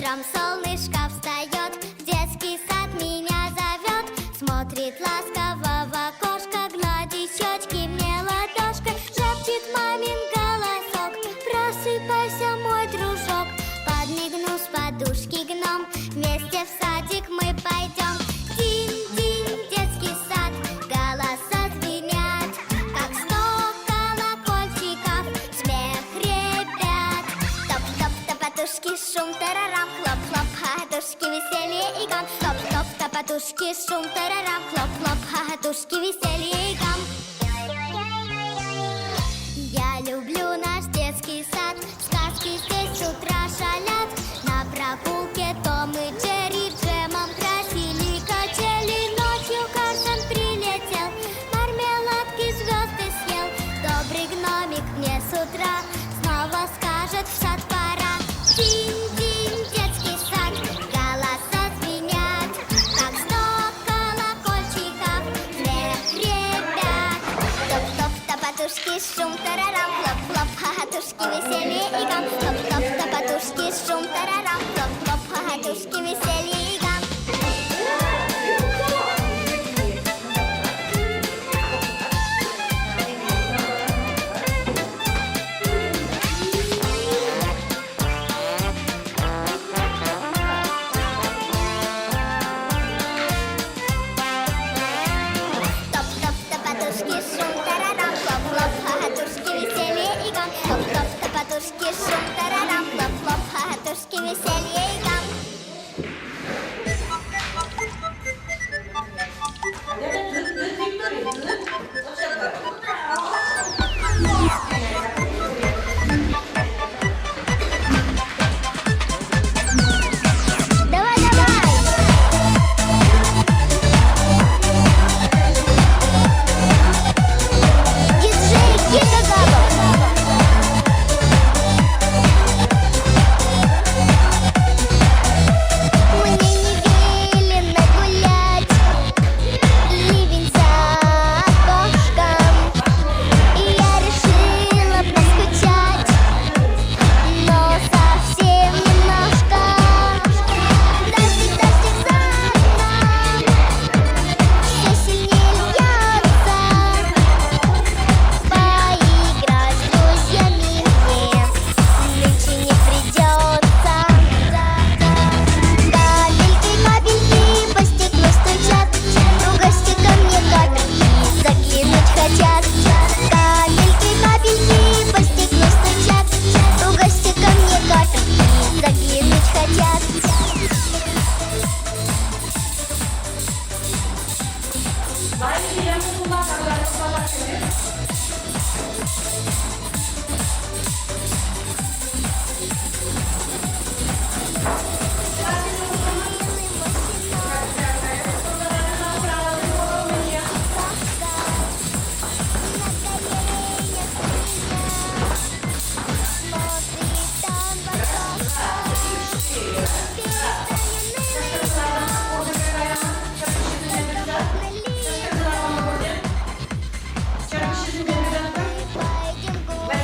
Утром солнышко встает, в детский сад меня зовет, смотрит ласково в окошко, гладит щечки мне ладошкой, шепчет мамин голосок: просыпайся, мой дружок. Подмигну с подушки гном, вместе в садик мы пойдем. Динь-динь, детский сад, голоса звенят, как сто колокольчиков, смех ребят. Топ-топ, топотушки, шум, тарарам, хлоп-хлоп, хохотушки, веселье и гам. Топ-топ, топотушки, шум, тарарам, хлоп-хлоп, хохотушки, веселье и гам. Я люблю наш детский сад, сказки здесь с утра шалят. На прогулке Том и Джерри джемом красили качели. Ночью Карлсон прилетел, мармеладки звезды съел. Добрый гномик мне с утра снова скажет: в сад пора. Динь-динь, детский сад, голоса звенят, как сто колокольчиков, смех ребят. Топ-топ, топотушки, шум, тарарам, хлоп-хлоп, хохотушки, веселье и гам. Топ-топ, топотушки, шум, тарарам, хлоп-хлоп, хохотушки, веселье и гам. Топ-топ, топотушки, шум, тарарам, хлоп-хлоп, хохотушки, веселье и гам. Топ-топ, топотушки, шум, тарарам, хлоп-хлоп, хохотушки, веселье и гам. Давай, давай! Диджей Гига Габов! Мне не велено гулять, ливень за окошком, и я решила поскучать, но совсем немножко. Дождик, дождик за окном, все сильнее льется. Поиграть с друзьями мне нынче не придется. Капельки, капельки по стеклу стучат, в гости ко мне капельки закинуть хотят. Капельки, капельки по стеклу стучат, в гости ко мне капельки закинуть хотят. Милый мой щенок, на коленях у меня смотрит он в окошко, перестань унылый, только вот налито. Мы пойдем гулять,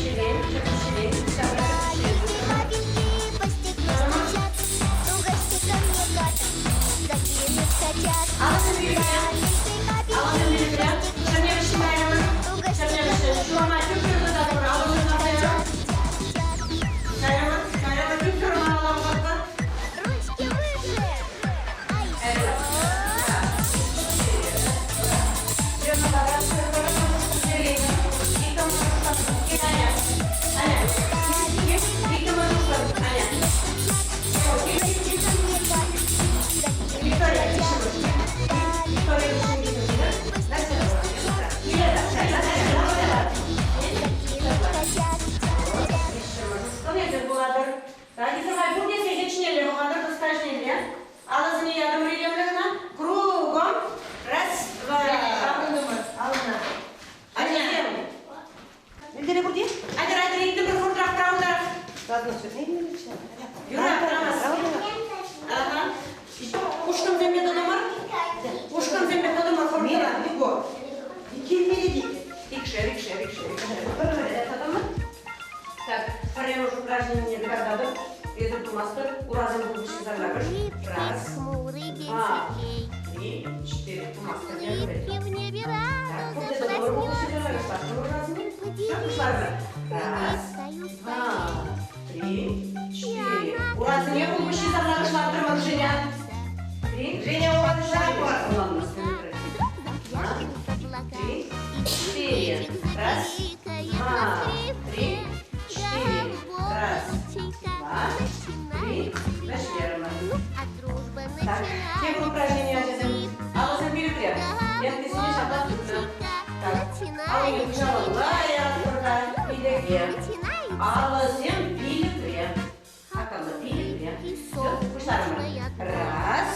будем веселиться. Капельки, капельки по стеклу стучат, в гости ко мне капельки закинуть хотят. Капельки, капельки по стеклу стучат, в гости ко мне капельки закинуть хотят. Ручки выше, а еще. Капельки, капельки по стеклу стучат, в гости ко мне капельки закинуть хотят. Капельки, Ведь хмурый день Два, светлей. три, четыре. От улыбки в небе радуга проснется. Поделись Раз, улыбкою два, своей. три, И четыре. она Урасене хулпуҫҫи сарлакӑшлаттӑрмӑр, Женя. Три, Женя, урасене Вдруг запляшут облака, Три, и четыре. кузнечик Раз, запиликает два, на скрипке. три, четыре. Голубого Раз, ручейка два, три. начинается река. Вӗҫлерӗмӗр. Ну, а дружба Так, тепӗр упражнение, начинается с ачасем. улыбки. Алӑсем пилӗкре. Лентисене ҫапла Голубого тытнӑ. ручейка Так, аллине начинается хыҫалалла река. яратпӑр та пилӗке. Начинается Алӑсем пилӗкре. Акалла пилӗкре. и Все, пуҫларӑмӑр. солнечная Раз,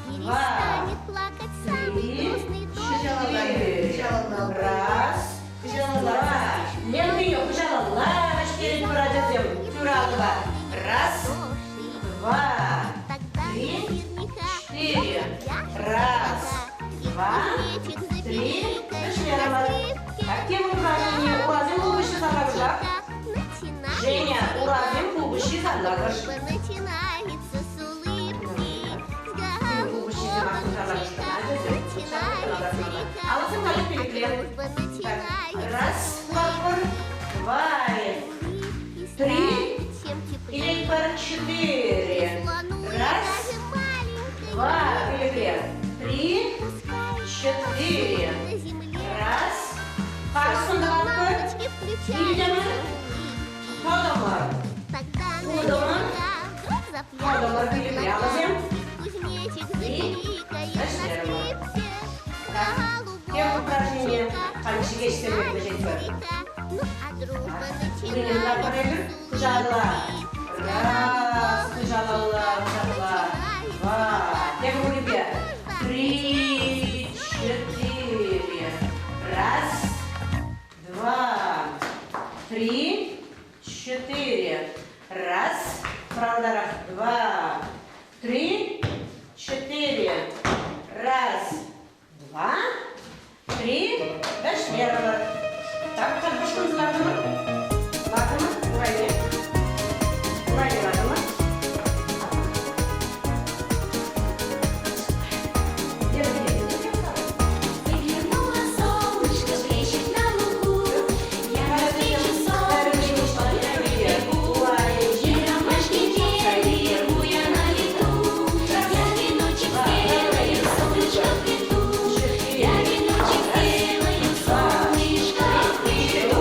два, Перестанет плакать самый три, грустный дождь. четыре. Раз, два. Лентине хыҫалалла вӗҫтеретпӗр, ачасем. Тӳрӗ алӑпа. Раз, два, Тогда три, наверняка четыре. запляшут Раз, облака, и два, кузнечик три. запиликает на Вӗҫлерӗмӗр. скрипке. Так, тепӗр упражнение. Урасем хулпуҫҫи сарлакӑшах. Начинается Женя, урасем хулпуҫҫи сарлакӑш. Дружба начинается с улыбки, с Хулпуҫҫисем голубого сарлакӑш. ручейка начинается река. Алӑсем каллех А пилӗкре. дружба Так, начинается раз, с пар, два, улыбки, три, станет всем теплее. илетпӗр, четыре. Слону и Раз, даже маленькой два, пилӗкре. Три, Пускай четыре. на земле Раз. Харсын тӑватпӑр. лампочки включаются Илтӗмӗр. улыбки. Тӑтӑмӑр. Тогда Ултӑмӑр. наверняка вдруг Тӑтӑмӑр запляшут пилӗкре. облака, Алӑсем. и кузнечик Три. запиликает на Вӗҫлерӗмӗр. скрипке. Так, тепӗр Голубого упражнение. ручейка Халь чӗкеҫсем вӗҫетпӗр. начинается река. Ну, а дружба Уринен лаппӑр начинается эпир. с Хыҫалалла. улыбки, с Раз, голубого хыҫалалла, хыҫалалла. начинается Два. река. Тепӗр урипе. Дружба Три, четыре. Раз, два, три, четыре. Раз, правдарах. Два, три, четыре. Раз, два, три. Вӗҫлерӗмӗр. Так, халь пуҫланса лартӑмӑр. Лартӑмӑр. Урайне. Урайне лартӑмӑр. Выглянуло солнышко, блещет на лугу. Я навстречу солнышку полями бегу. И ромашки белые рву я на лету. Я веночек сделаю, солнышко плету. Я веночек сделаю, солнышко плету.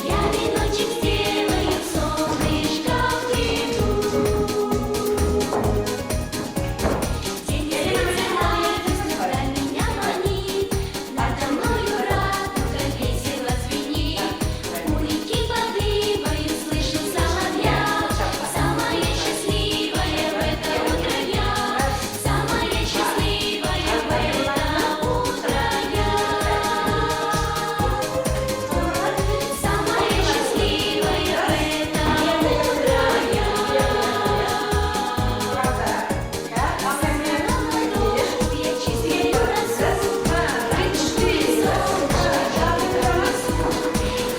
Я веночек сделаю, солнышко плету. День весны меня манит, Надо мною радуга весело звенит. У реки подвываю, слышу соловья. Самая счастливая в это утро я, Самая счастливая в это утро я. Самая счастливая в это утро я. На ладошку я чистую росу, солнышко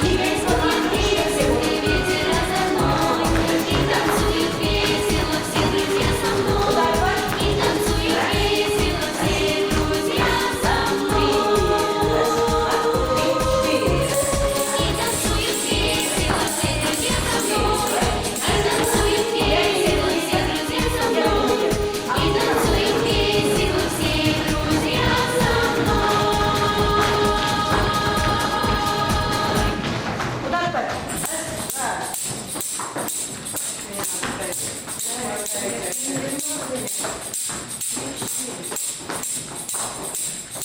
И поет песенки ветер озорной, И танцуют весело все друзья со мной, И танцуют весело все друзья со мной. И танцуют весело все друзья со мной, И танцуют весело все друзья со мной, И танцуют весело все друзья со мной. Утатпӑр. Раз, два.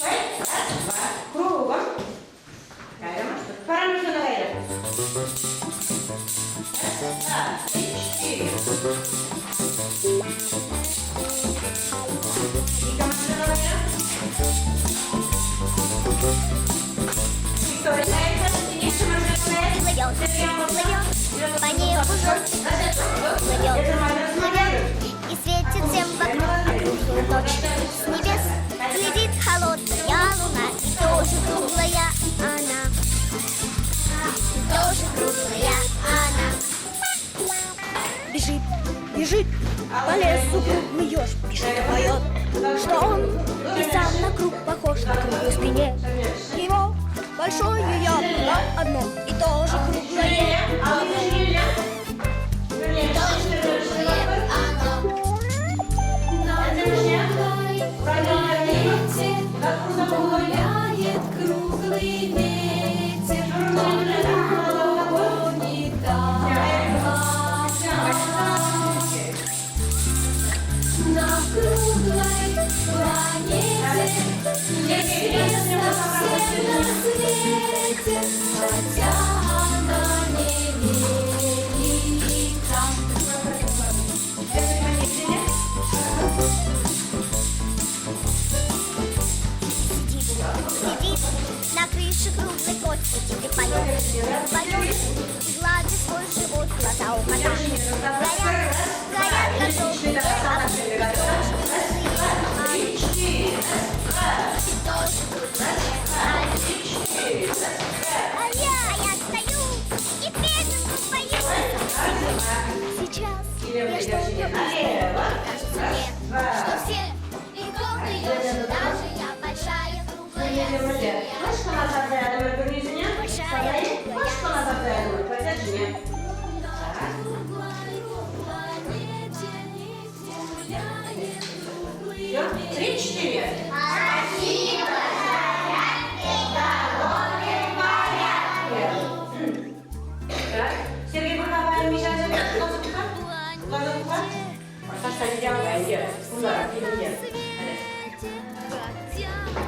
Раз, два. Кругом. Кайрӑмӑр. Парамӑр кайрӑ. Раз, два, три, четыре. Икӗ машина кайрӑ. Виктория, икӗ машина кайрӑ. Плывет, плывет по небу зонтик. Плывет, плывет и светит всем вокруг. А круглую ночь с небес глядит холодная луна. И тоже круглая она. И тоже круглая она. Бежит, бежит по лесу круглый еж, бежит и поет, что он и сам на круг похож на круглой спине. Его большое яблоко одно и тоже круглое. И тоже круглое оно. На круглой планете гуляет круглый ветер, но кругу не На круглой планете есть место всем на свете, хотя она не велика. Сидит, сидит на крыше круглый кот, сидит и поет, поет, и гладит свой живот, глаза у кота. Горят, горят, как желтые огни, и тоже круглые они. И тоже круглые они. А я стою и песенку пою. Сейчас я что-то узнаю. Кажется мне, что все и круглый еж, даже я большая круглая свинья. Большая круглая. На круглой планете гуляет круглый ветер. Три-четыре. Спасибо. Так. Сергей Бурнабаев, Миша, Хотя она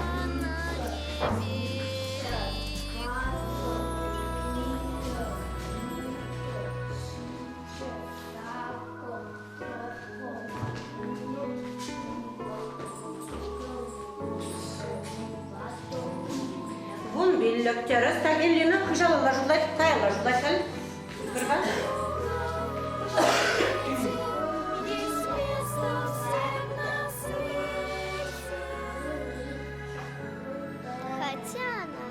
не велика. 15 терӗс. Так, Эллина хыҫалалла шутлать, каялла шутлать халь. Пыр-ха. Есть место всем на свете. Хотя она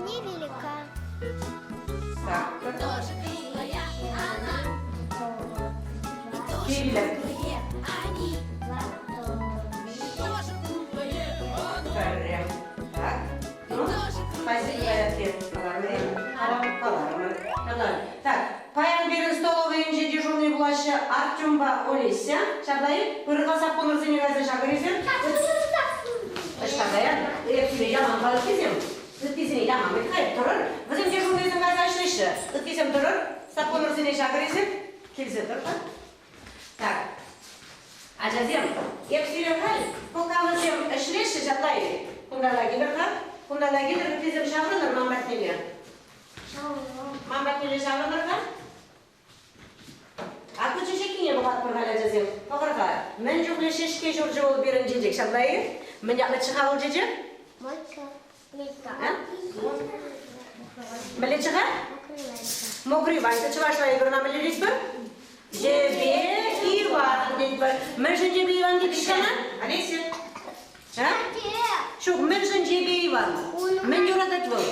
невелика. Так. Тоже круглая она. И тоже Киля. круглые они. Тоже круглые Пӗрре. Так. И Ну, тоже спасибо, круглые. Так, паян пирӗн столовӑйӗнче дежурный пулаҫҫӗ Артемпа Олеся. Ҫапла-и? Пыр-ха саппунӑрсене кайса ҫакӑр-и-сем? Ӑҫта каян? Эп яман халӑххисем. Ыттисене яман вӗт-ха, тӑрӑр. Вӗсем дежурныйсем кайса ӗҫлеҫҫӗ. Ыттисем тӑрӑр, саппунӑрсене ҫакӑр-и-сем? Килсе тӑр-ха. Так. Ачасем, эп сире халь пуканӑсем ӗҫлеҫҫӗ ҫапла-и? Кунталла килӗр-ха. Кунталла килӗр, ыттисем ҫаврӑнӑр ман патнелле. Ман патнелле ҫаврӑнӑр-ха. А ку чечеккине пӑхатпӑр халь, ачасем. Пӑхӑр-ха, мӗн чухлӗ ҫеҫке ҫурчӗ вӑл пирӗн чечек, ҫапла-и? Мӗн ятлӑччӗ-ха вӑл чечек? А? Мӗнлеччӗ-ха? Мокрый Ванька чӑвашла эпир ӑна мӗнле тетпӗр? Йӗпе Иван тетпӗр. Мӗншӗн Йӗпе Иван тетӗн ӑна? Олеся? А? Ҫук, мӗншӗн Йӗпе Иван? Мӗн юратать вӑл?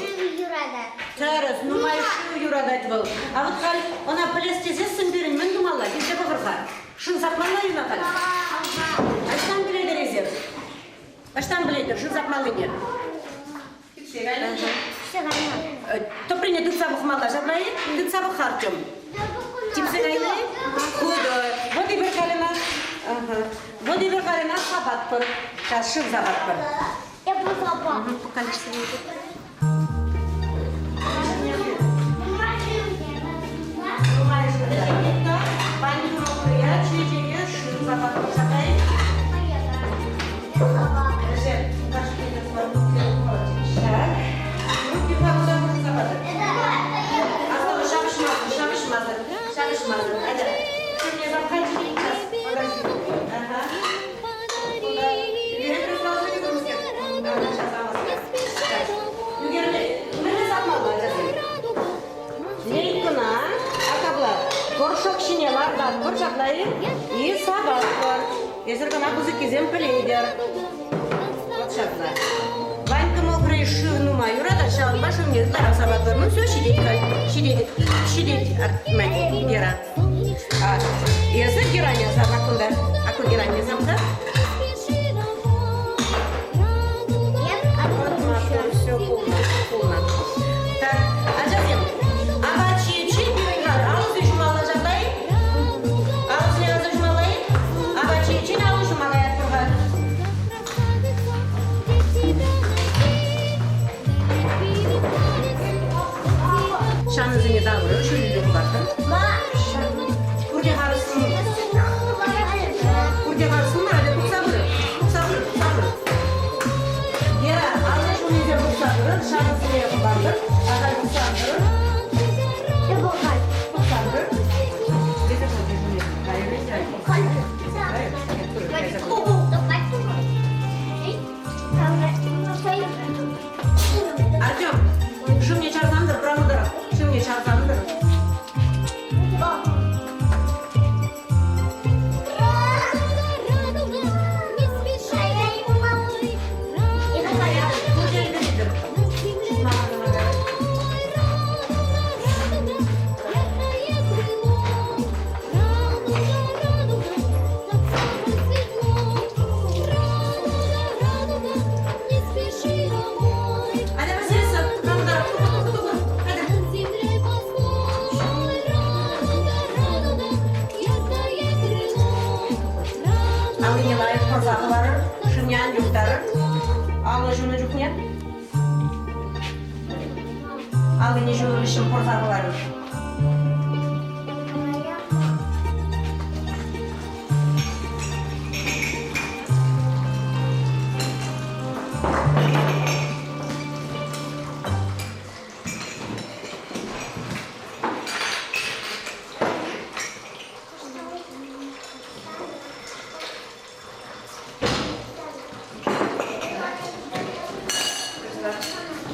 Тӗрӗс, нумай шыв юратать вӑл. А вот халь ӑна пӗлес тесессӗн пирӗн мӗн тумалла? Килсе пӑхӑр-ха. Шыв сапмалла-и ӑна халь? Ӑҫтан пӗлетӗр эсир? Ӑҫтан пӗлетӗр шыв сапмаллине? Тӑприне тытса пӑхмалла ҫапла-и? Тытса пӑх-ха, Артем. Типсе кайнӑ-и? Хутӑ. Вот эпир халь ӑна, вот эпир халь ӑна сапатпӑр. Сейчас шыв сапатпӑр. Чечеке шыв сапатпӑр ҫапла-и? Так. Руки куда сапатӑр. Основа ҫапӑҫмасӑр, ҫапӑҫмасӑр, ҫапӑҫмасӑр. Айда. Шывне сап-ха сейчас. Подожди. Ага. Подарили Ага, сейчас Не спеши домой. Ӳкерме, мӗнле сапмалла, ачасем? Радугу. Лейкӑна, акапла, горшок ҫине лартатпӑр ҫапла-и? И сапатпӑр. Эсир кӑна пысӑккисем пӗлетӗр. Вот ҫапла. Ванька мокрый шыв нумай. Шума юратать, ҫавӑнпа шывне ытларах сапатпӑр. Ну, все, ҫитет халь. Ҫитет, ҫитет, Гера. А, эсӗ герань сап аккунта. Акку герань сапса. Все, полно, полно. Так, ачасем, апат ҫиет-ши пирӗн халь? Алӑсем ҫумалла ҫапла-и? Алӑсене алӑ ҫумалла-и? Апат ҫиет-ши алӑ ҫума каятпӑр-ха. Ҫанӑсене тавӑрӑр, ҫӳлелле хӑпартӑр. Пурте харӑссӑн. Пурте харӑссӑн мар, тухса пырӑр. Тухса пырӑр, тухса пырӑр. Вера, алӑ ҫумӗнче тухса пырӑр, ҫанӑсене хӑпартӑр, ахаль тухса тӑрӑр. Тухса тӑрӑр. Артем, шывне чарсан тӑр, пӑраху тӑрӑх. Шывне чарсан тӑр. Аля, Василиса, пӑраху тӑрӑх. Туху, туху, туху. Хатӗр. Аллине лайӑх пӑрса хӑварӑр, шывне ан юхтарӑр. Алӑ ҫунӑ чухне. Аллине ҫунӑ хыҫҫӑн пӑрса хӑварӑр.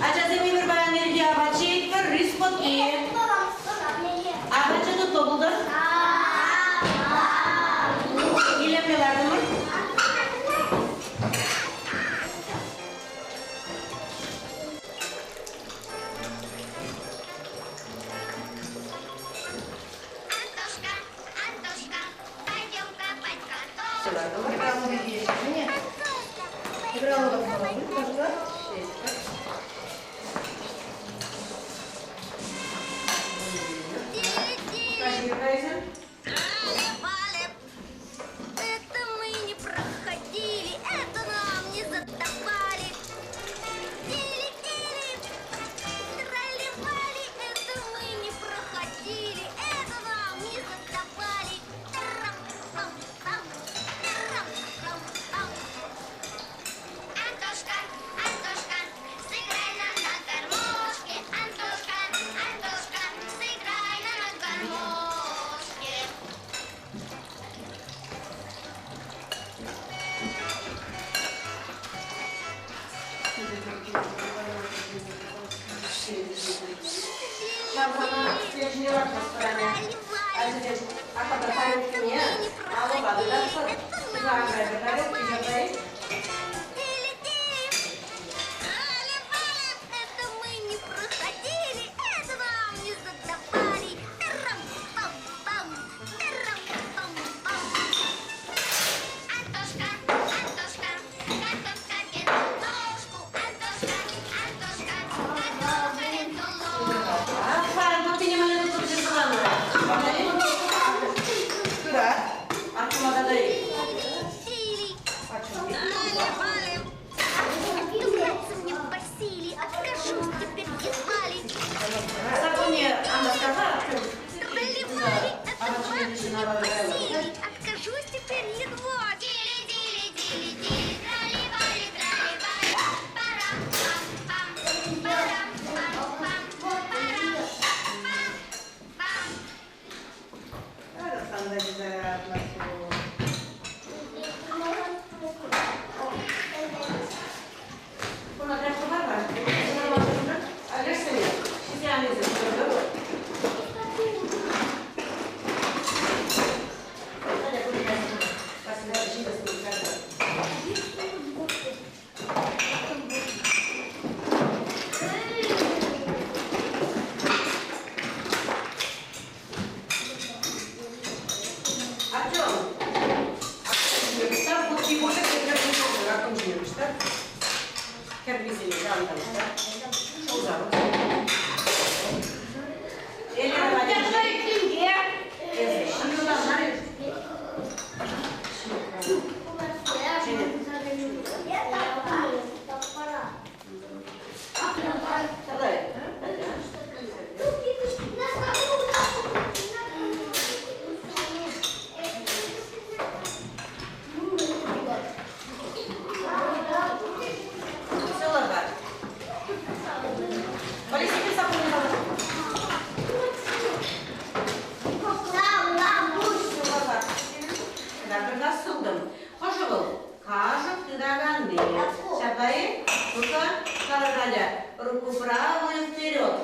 Ачасем эпир паян ирхи апат ҫиетпӗр, рис пӑтти. Апачӗ тутлӑ пултӑр. Илемлӗ лартӑмӑр. Антошка, Антошка, пойдем копать Все лартӑмӑр. Это мы не проходили, это нам не задавали. Тили-тили, тролливали, это мы не проходили, это нам не задавали. Трам-пам-пам, трам-пам-пам. Антошка, Антошка, сыграй нам на гармошке. Антошка, Антошка, сыграй нам на гармошке. Ҫавсана стержне лартма Ачасем, апата тарелкине алӑпа тытатпӑр. Сахӑр тарелки ҫапай. Тили-тили, трали-вали, это мы не проходили, это нам не задавали. Трам-пам-пам, трам-пам-пам. Антошка, Антошка, картошка эту ложку. Антошка, Антошка, картошка эту ложку. Апа, ну ты не могла тут. Артем. Пуҫтар, хут кивушек те кӗрпи пултӑр, Артем ҫине пуҫтар. Кӗрписене ҫавӑнта пуҫтар. Шулса Эльвира Эсӗ ҫырла мар. Хӑшӗ вӑл? Кашӑк тытаканни. Ҫапла-и? Ну-ка, кала-каля. Руку правую вперед.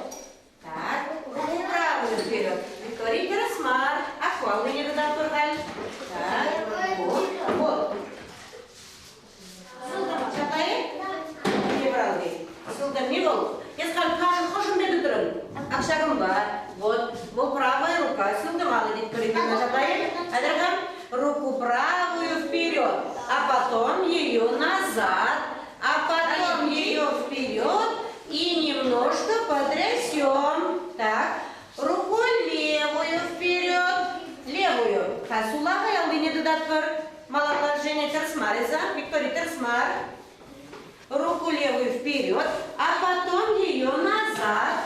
Так, руку правую вперед. Виктория тӗрӗс мар. Ахваллине тытатпӑр халь. Так, вот, вот. Сылтӑм, ҫапла-и? Тепӗр алли. Сылтӑмми вӑл. Эс халь кашӑк хӑшӗнпе тытрӑн? Ак ҫакӑнпа. Вот, вӑл правая рука. Сылтӑм алӑ тетпӗр эпир, ҫапла-и? Айтӑр-ха. Руку правую вперед, а потом ее назад, а потом ее вперед и немножко потрясем. Так, руку левую вперед, левую. Сулахай аллине тытатпӑр. Малалла Женя тӗрӗс мар эсӗ, Виктория тӗрӗс мар. Руку левую вперед, а потом ее назад,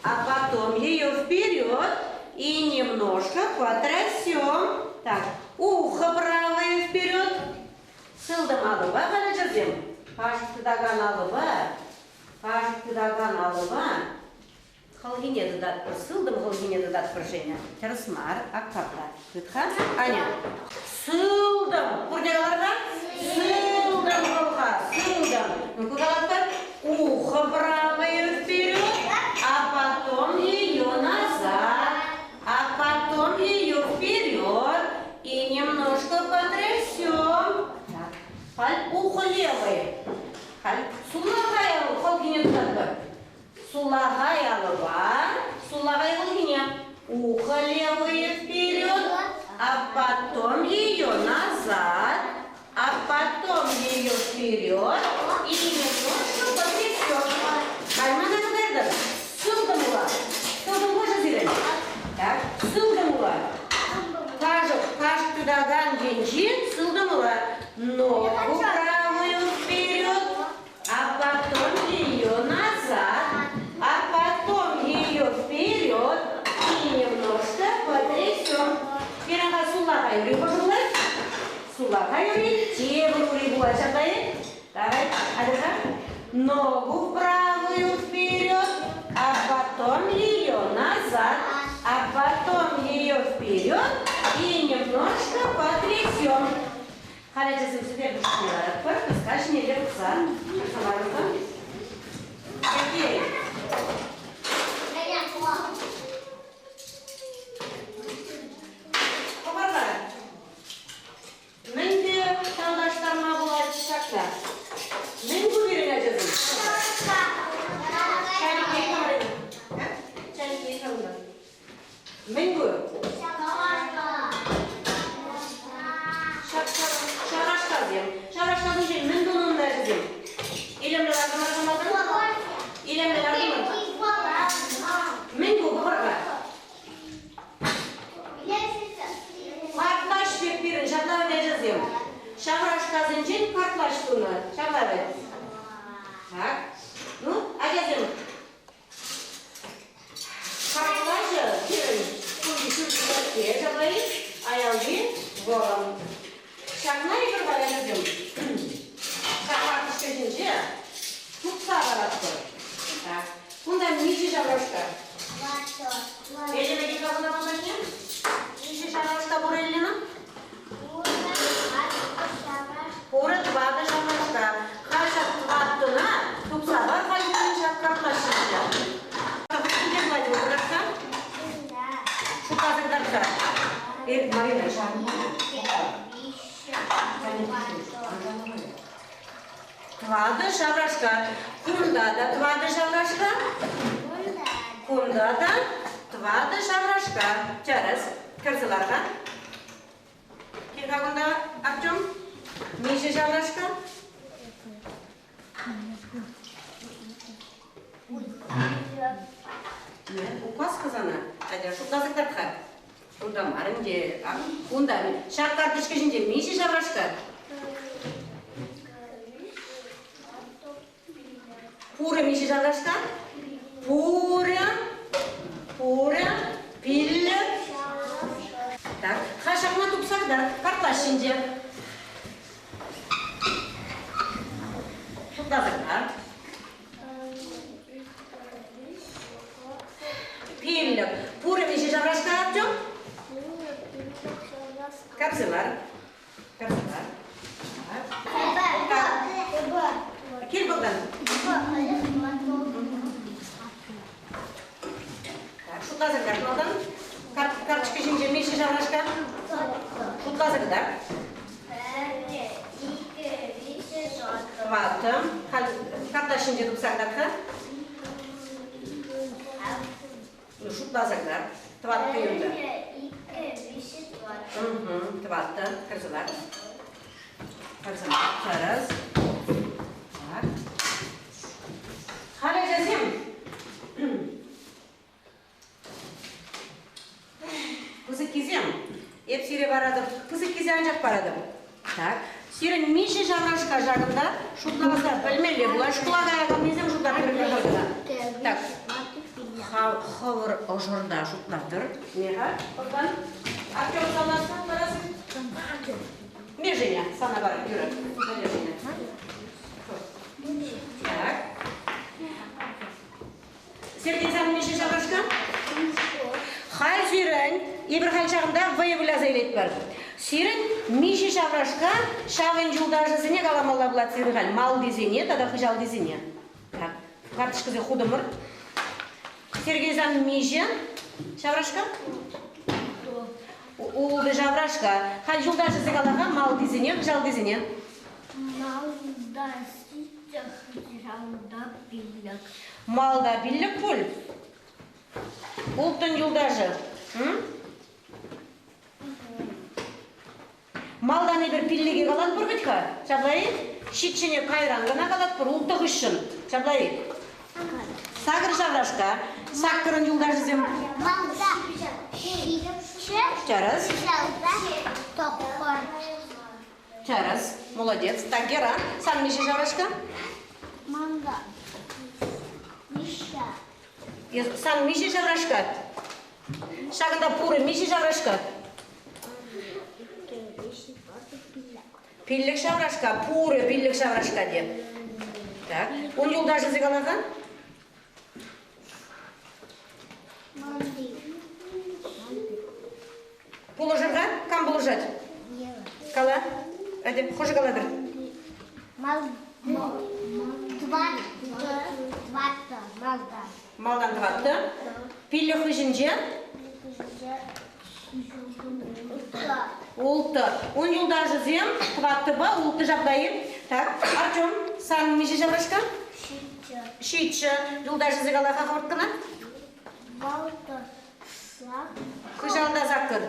а потом ее вперед и немножко потрясем. Так, ухо правое вперед. Сылтӑм алӑпа халӗ Кашӑк тытакан алӑпа, кашӑк тытакан алӑпа хӑлхине тытатпӑр, сылтӑм хӑлхине тытатпӑр, Женя. Тӗрӗс мар, ак капла. Тыт-ха, Аня. Сылтӑм. Пурте калар-ха? Сылтӑм хӑлха, сылтӑм. Ну-ка калатпӑр. Ухо правое вперед, а потом ее назад, а потом ее вперед и немножко потрясем. Так, халь ухо левое. Халь сулахай хӑлхине тытатпӑр. Сулахай алӑпа, сулахай хӑлхине. Ухо левое вперед, а потом ее назад, а потом ее вперед и немножко потрясем. Каймана кӑтартӑр. Сылтӑм ура. Сылтӑм хӑшӗ сирӗн? Так, сылтӑм ура. Кашӑк, кашӑк тытакан енчи сылтӑм ура. Ногу правую вперед, а потом ее назад, а потом ее вперед и немножко потрясем. Пирӗн-ха сулахай ури пӑшӑлать. Сулахай ури тепӗр ури пулать ҫапла-и? Давай, Алиса. Ногу правую вперед, а потом ее назад, а потом ее вперед и немножко потрясем. Халь ачасем сӗтел хушшине ларатпӑр, кӑска ҫинелле пӑхса ларӑпӑр. Сергей. Хӑварла. Мӗнпе танлаштарма пулать ҫакна? Мӗн ку пирӗн ачасем? Чайник Мӗн ку? Ҫаврашкасем. Ҫаврашкасенчен мӗн тунӑ унта ачасем? Илемлӗ лартӑмӑр малтан? Илемлӗ лартӑмӑр? Мӗн ку пӑхӑр-ха? Картлаҫ пек пирӗн ҫапла вӗт ачасем. Ҫаврашкасенчен картлаҫ тунӑ. Ҫапла вӗт. Так. Ну, ачасем, Картлаҫӑ пирӗн кунти ҫурт ҫапла-и? Аялти вӑрӑм. Ҫакна эпир вара ачасем ҫак карточка ҫинче тупса паратпӑр. Так. Кунта миҫе ҫаврашка? Элена Михайловна патне? Миҫе ҫаврашка пур Элена? Пурӗ тӑватӑ ҫаврашка. Халь ҫак тӑваттӑна тупса пар халь ҫак картлаҫҫӗ. Тӑваттӑ пулать вӑл, Шутласа кӑтартса. Эх, Марина, Тӑватӑ ҫаврашка. Кунта та тӑватӑ ҫаврашка. Кунта та тӑватӑ ҫаврашка. Тӗрӗс. Кӗрсе лар-ха. ҫаврашка? Указ сана. Атя, шутласа кӑтарт-ха. Унта мар ӗнтӗ. Унта ҫак карточка ҫинче миҫе ҫаврашка? Пурӗ миҫе ҫаврашка? Пурӗ, пурӗ, пиллӗк. Так, ха ҫакна тупса кӑтарт. Картлаҫ ҫинче. Шутласа кӑтарт. Пиллӗк. Пурӗ миҫе ҫаврашка, Артем? Капсы бар. Капсы бар. Кил Богдан. Так, шутласа кӑтарт малтан. Карточка ҫинче миҫе ҫаврашка? Шутласа кӑтарт. Тӑваттӑ. Халь карта ҫинче тупса кӑтарт-ха. Ну, шутласа кӑтарт. Тӑваттӑ юлтӑ. Тӑваттӑ. Кӗрсе лар. Кӗрсе лар. Тӗрӗс. Так. Халь ачасем Пысӑккисем, эп сире паратӑп, пысӑккисем анчах паратӑп. Так, сирӗн миҫе ҫаврашка ҫакӑнта шутласа пӗлмелле пулать. Шкула каяканнисем шутлап пӗлмелле. Так, хӑвӑр ӑшӑрта шутлатӑр. Меха, Богдан, Артем сана парас. Меженя, сана парам, Юра. Меженя. Так. Сергей Самович ҫаврашка? Халь сирӗн, эпир халь ҫакӑнта вӑйӑ выляса илетпӗр. Сирӗн миҫе ҫаврашка ҫавӑн юлташӗсене каламалла пулать сирӗн халь малтисене тата хыҫалтисене. Так, карточкӑсем хутӑмӑр. Сергей сан миҫе ҫаврашка? Ултӑ ҫаврашка. Халь юлташӗсене кала-ха малтисене, хыҫалтисене. Малта пиллӗк пуль. Улттӑн юлташӗ. Малтан эпир пиллӗке калатпӑр вӗт-ха. Ҫапла-и? Ҫиччӗне кайран кӑна калатпӑр, улттӑ хыҫҫӑн. Ҫапла-и? Сакӑр ҫаврашка. Саккӑрӑн юлташӗсем. Малта ҫиччӗ. Тӗрӗс. Хыҫалта тӑххӑр. Тӗрӗс. Молодец. Так, Гера, сан миҫе ҫаврашка? Манга. Миша. Сан миҫе ҫаврашка? Ҫакӑнта пурӗ миҫе ҫаврашка? Пиллӗк ҫаврашка, пурӗ пиллӗк ҫаврашка те. Так, ун юлташӗсем каласан? Пулӑшӑр-ха? Кам пулӑшать? Кала. Атя, хӑшӗ калатӑр? Малтан тӑваттӑ. Пиллӗк хыҫӗнче? Улттӑ. Ун юлташӗсем тӑваттӑпа улттӑ ҫапла-и? Так, Артем, сан миҫе ҫаврашка? Ҫиччӗ. Ҫиччӗ. Юлташӗсем кала-ха хӑвӑрт кӑна. Балта. Хыҫалта саккӑр.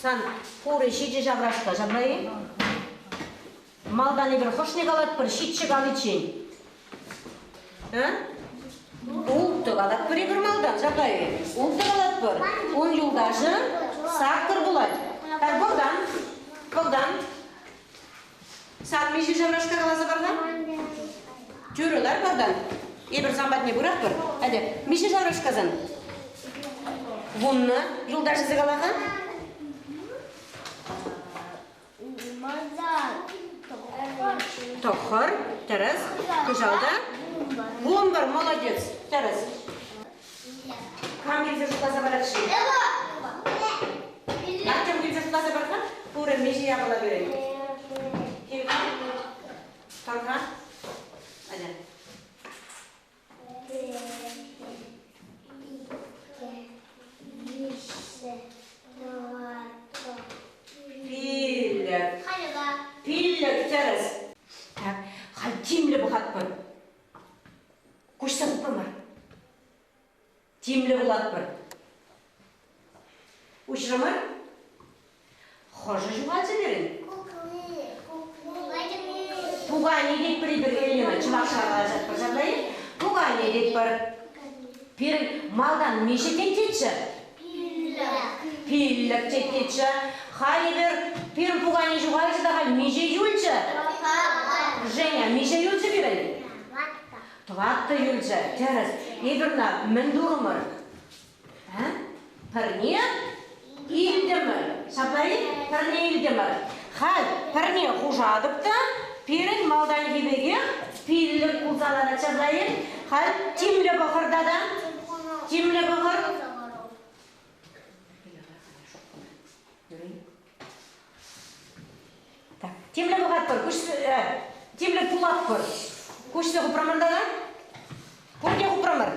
Сан пурӗ ҫичӗ ҫаврашка ҫапла-и? Малтан эпир хӑшне калатпӑр ҫиччӗ каличчен? А? Улттӑ калатпӑр эпир малтан, ҫапла-и? Улттӑ калатпӑр. Ун юлташӗ саккӑр пулать. Так, Богдан, Богдан, сан миҫе ҫаврашка каласа пар-ха? Тӳрӗ лар, Богдан. Эпир сан патне пыратпӑр. Атя, миҫе ҫаврашка сан? Вуннӑ. Юлташӗсем кала-ха. Тӑхӑр. Тӗрӗс. Кӑҫал та? Вунпӗр. Молодец. Тӗрӗс. Кам килсе шутласа парать-ши? Артем килсе шутласа пар-ха. Пурӗ миҫе япала пирӗн? Кил-ха. Тӑр-ха. Аня. Пиллӗк. Пиллӗк, тӗрӗс. Так, халь тимлӗ пӑхатпӑр. Куҫса хупрӑмӑр. Тимлӗ вулатпӑр. Уҫрӑмӑр? Хӑшӗ ҫухалчӗ пирӗн? Пукане тетпӗр эпир, Елена, чӑвашла калаҫатпӑр ҫапла-и? Пукане тетпӗр. Пирӗн малтан миҫе теттеччӗ? Пиллӗк теттеччӗ. Халь эпир пирӗн пукане ҫухалчӗ та халь миҫе юлчӗ? Женя, миҫе юлчӗ пирӗн? Тӑваттӑ юлчӗ. Тӗрӗс. Эпир ӑна мӗн турӑмӑр? Пӗрне илтӗмӗр. Ҫапла-и? Пӗрне илтӗмӗр. Халь пӗрне хушатӑп та пирӗн малтанхи пекех пиллӗк пулса ларать ҫапла-и? Халь тимлӗ пӑхӑр тата. Тимлӗ пӑхӑр. Так, темле пӑхатпӑр, куҫ, темле пулатпӑр. Куҫне хупрӑмӑр тата? Пурте хупрӑмӑр.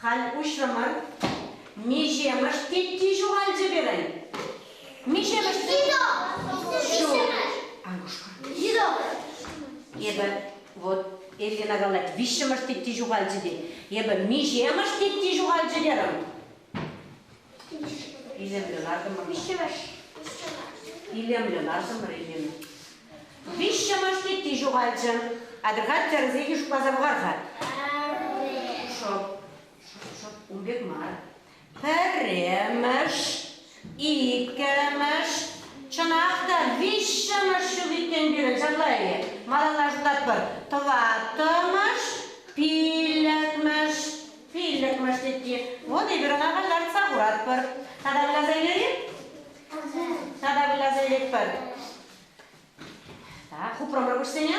Халь уҫрӑмӑр. Миҫемӗш тетти ҫухалчӗ пирӗн? Миҫемӗш Ҫук. Анушка. Эпӗ вот Эллина калать, виҫҫӗмӗш тетти ҫухалчӗ тет. Эпӗ миҫемӗш тетти ҫухалчӗ терӗм. Илемлӗ лартӑмӑр. Виҫҫӗмӗш. Илемлӗ лартӑмӑр, Елена. Виҫҫӗмӗш тетти ҫухалчӗ. Атьӑр-ха тӗрӗсех шутласа пӑхар-ха. Шӑп, шӑп, шӑп, ун пек мар. Пӗрремӗш, иккӗмӗш, чӑнах та виҫҫӗмӗш ҫул иккен пирӗн, ҫапла-и? Малалла шутлатпӑр. Тӑваттӑмӗш, пиллӗкмӗш, Пиллӗкмӗш тетти. Вот эпир ӑна халь лартса хуратпӑр. Тата выляса илер-и? Тата выляса илетпӗр. Так, хупрӑмӑр куҫсене.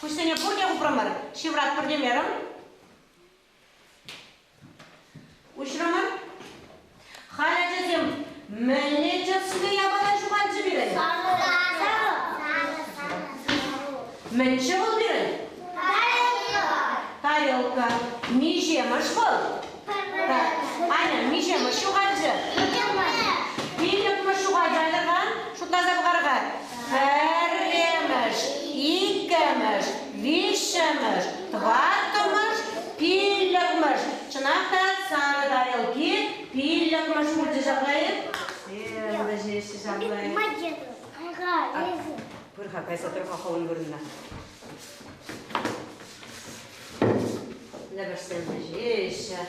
Куҫсене пурте хупрӑмӑр. Ҫывратпӑр темерӗм. Уҫрӑмӑр. Халь, ачасем, мӗнле тӗслӗ япала ҫухалчӗ пирӗн? Мӗншӗ вӑл пирӗн? Тарелка. Миҫемӗш вӑл? Аня, миҫемӗш ҫухалчӗ? Пиллӗкмӗш ҫухалчӗ, Айлӑрхан. Шутласа пӑхар-ха. Пӗрремӗш, иккӗмӗш, виҫҫӗмӗш, тӑваттӑмӗш, пиллӗкмӗш. Чӑнах та сарӑ тарелки пиллӗкмӗш пулчӗ ҫапла-и? Вӗҫеҫҫӗ ҫапла-и? Пыр-ха, кайса тӑр-ха хӑвӑн вырӑнна. Лӗпӗшсем вӗҫеҫҫӗ.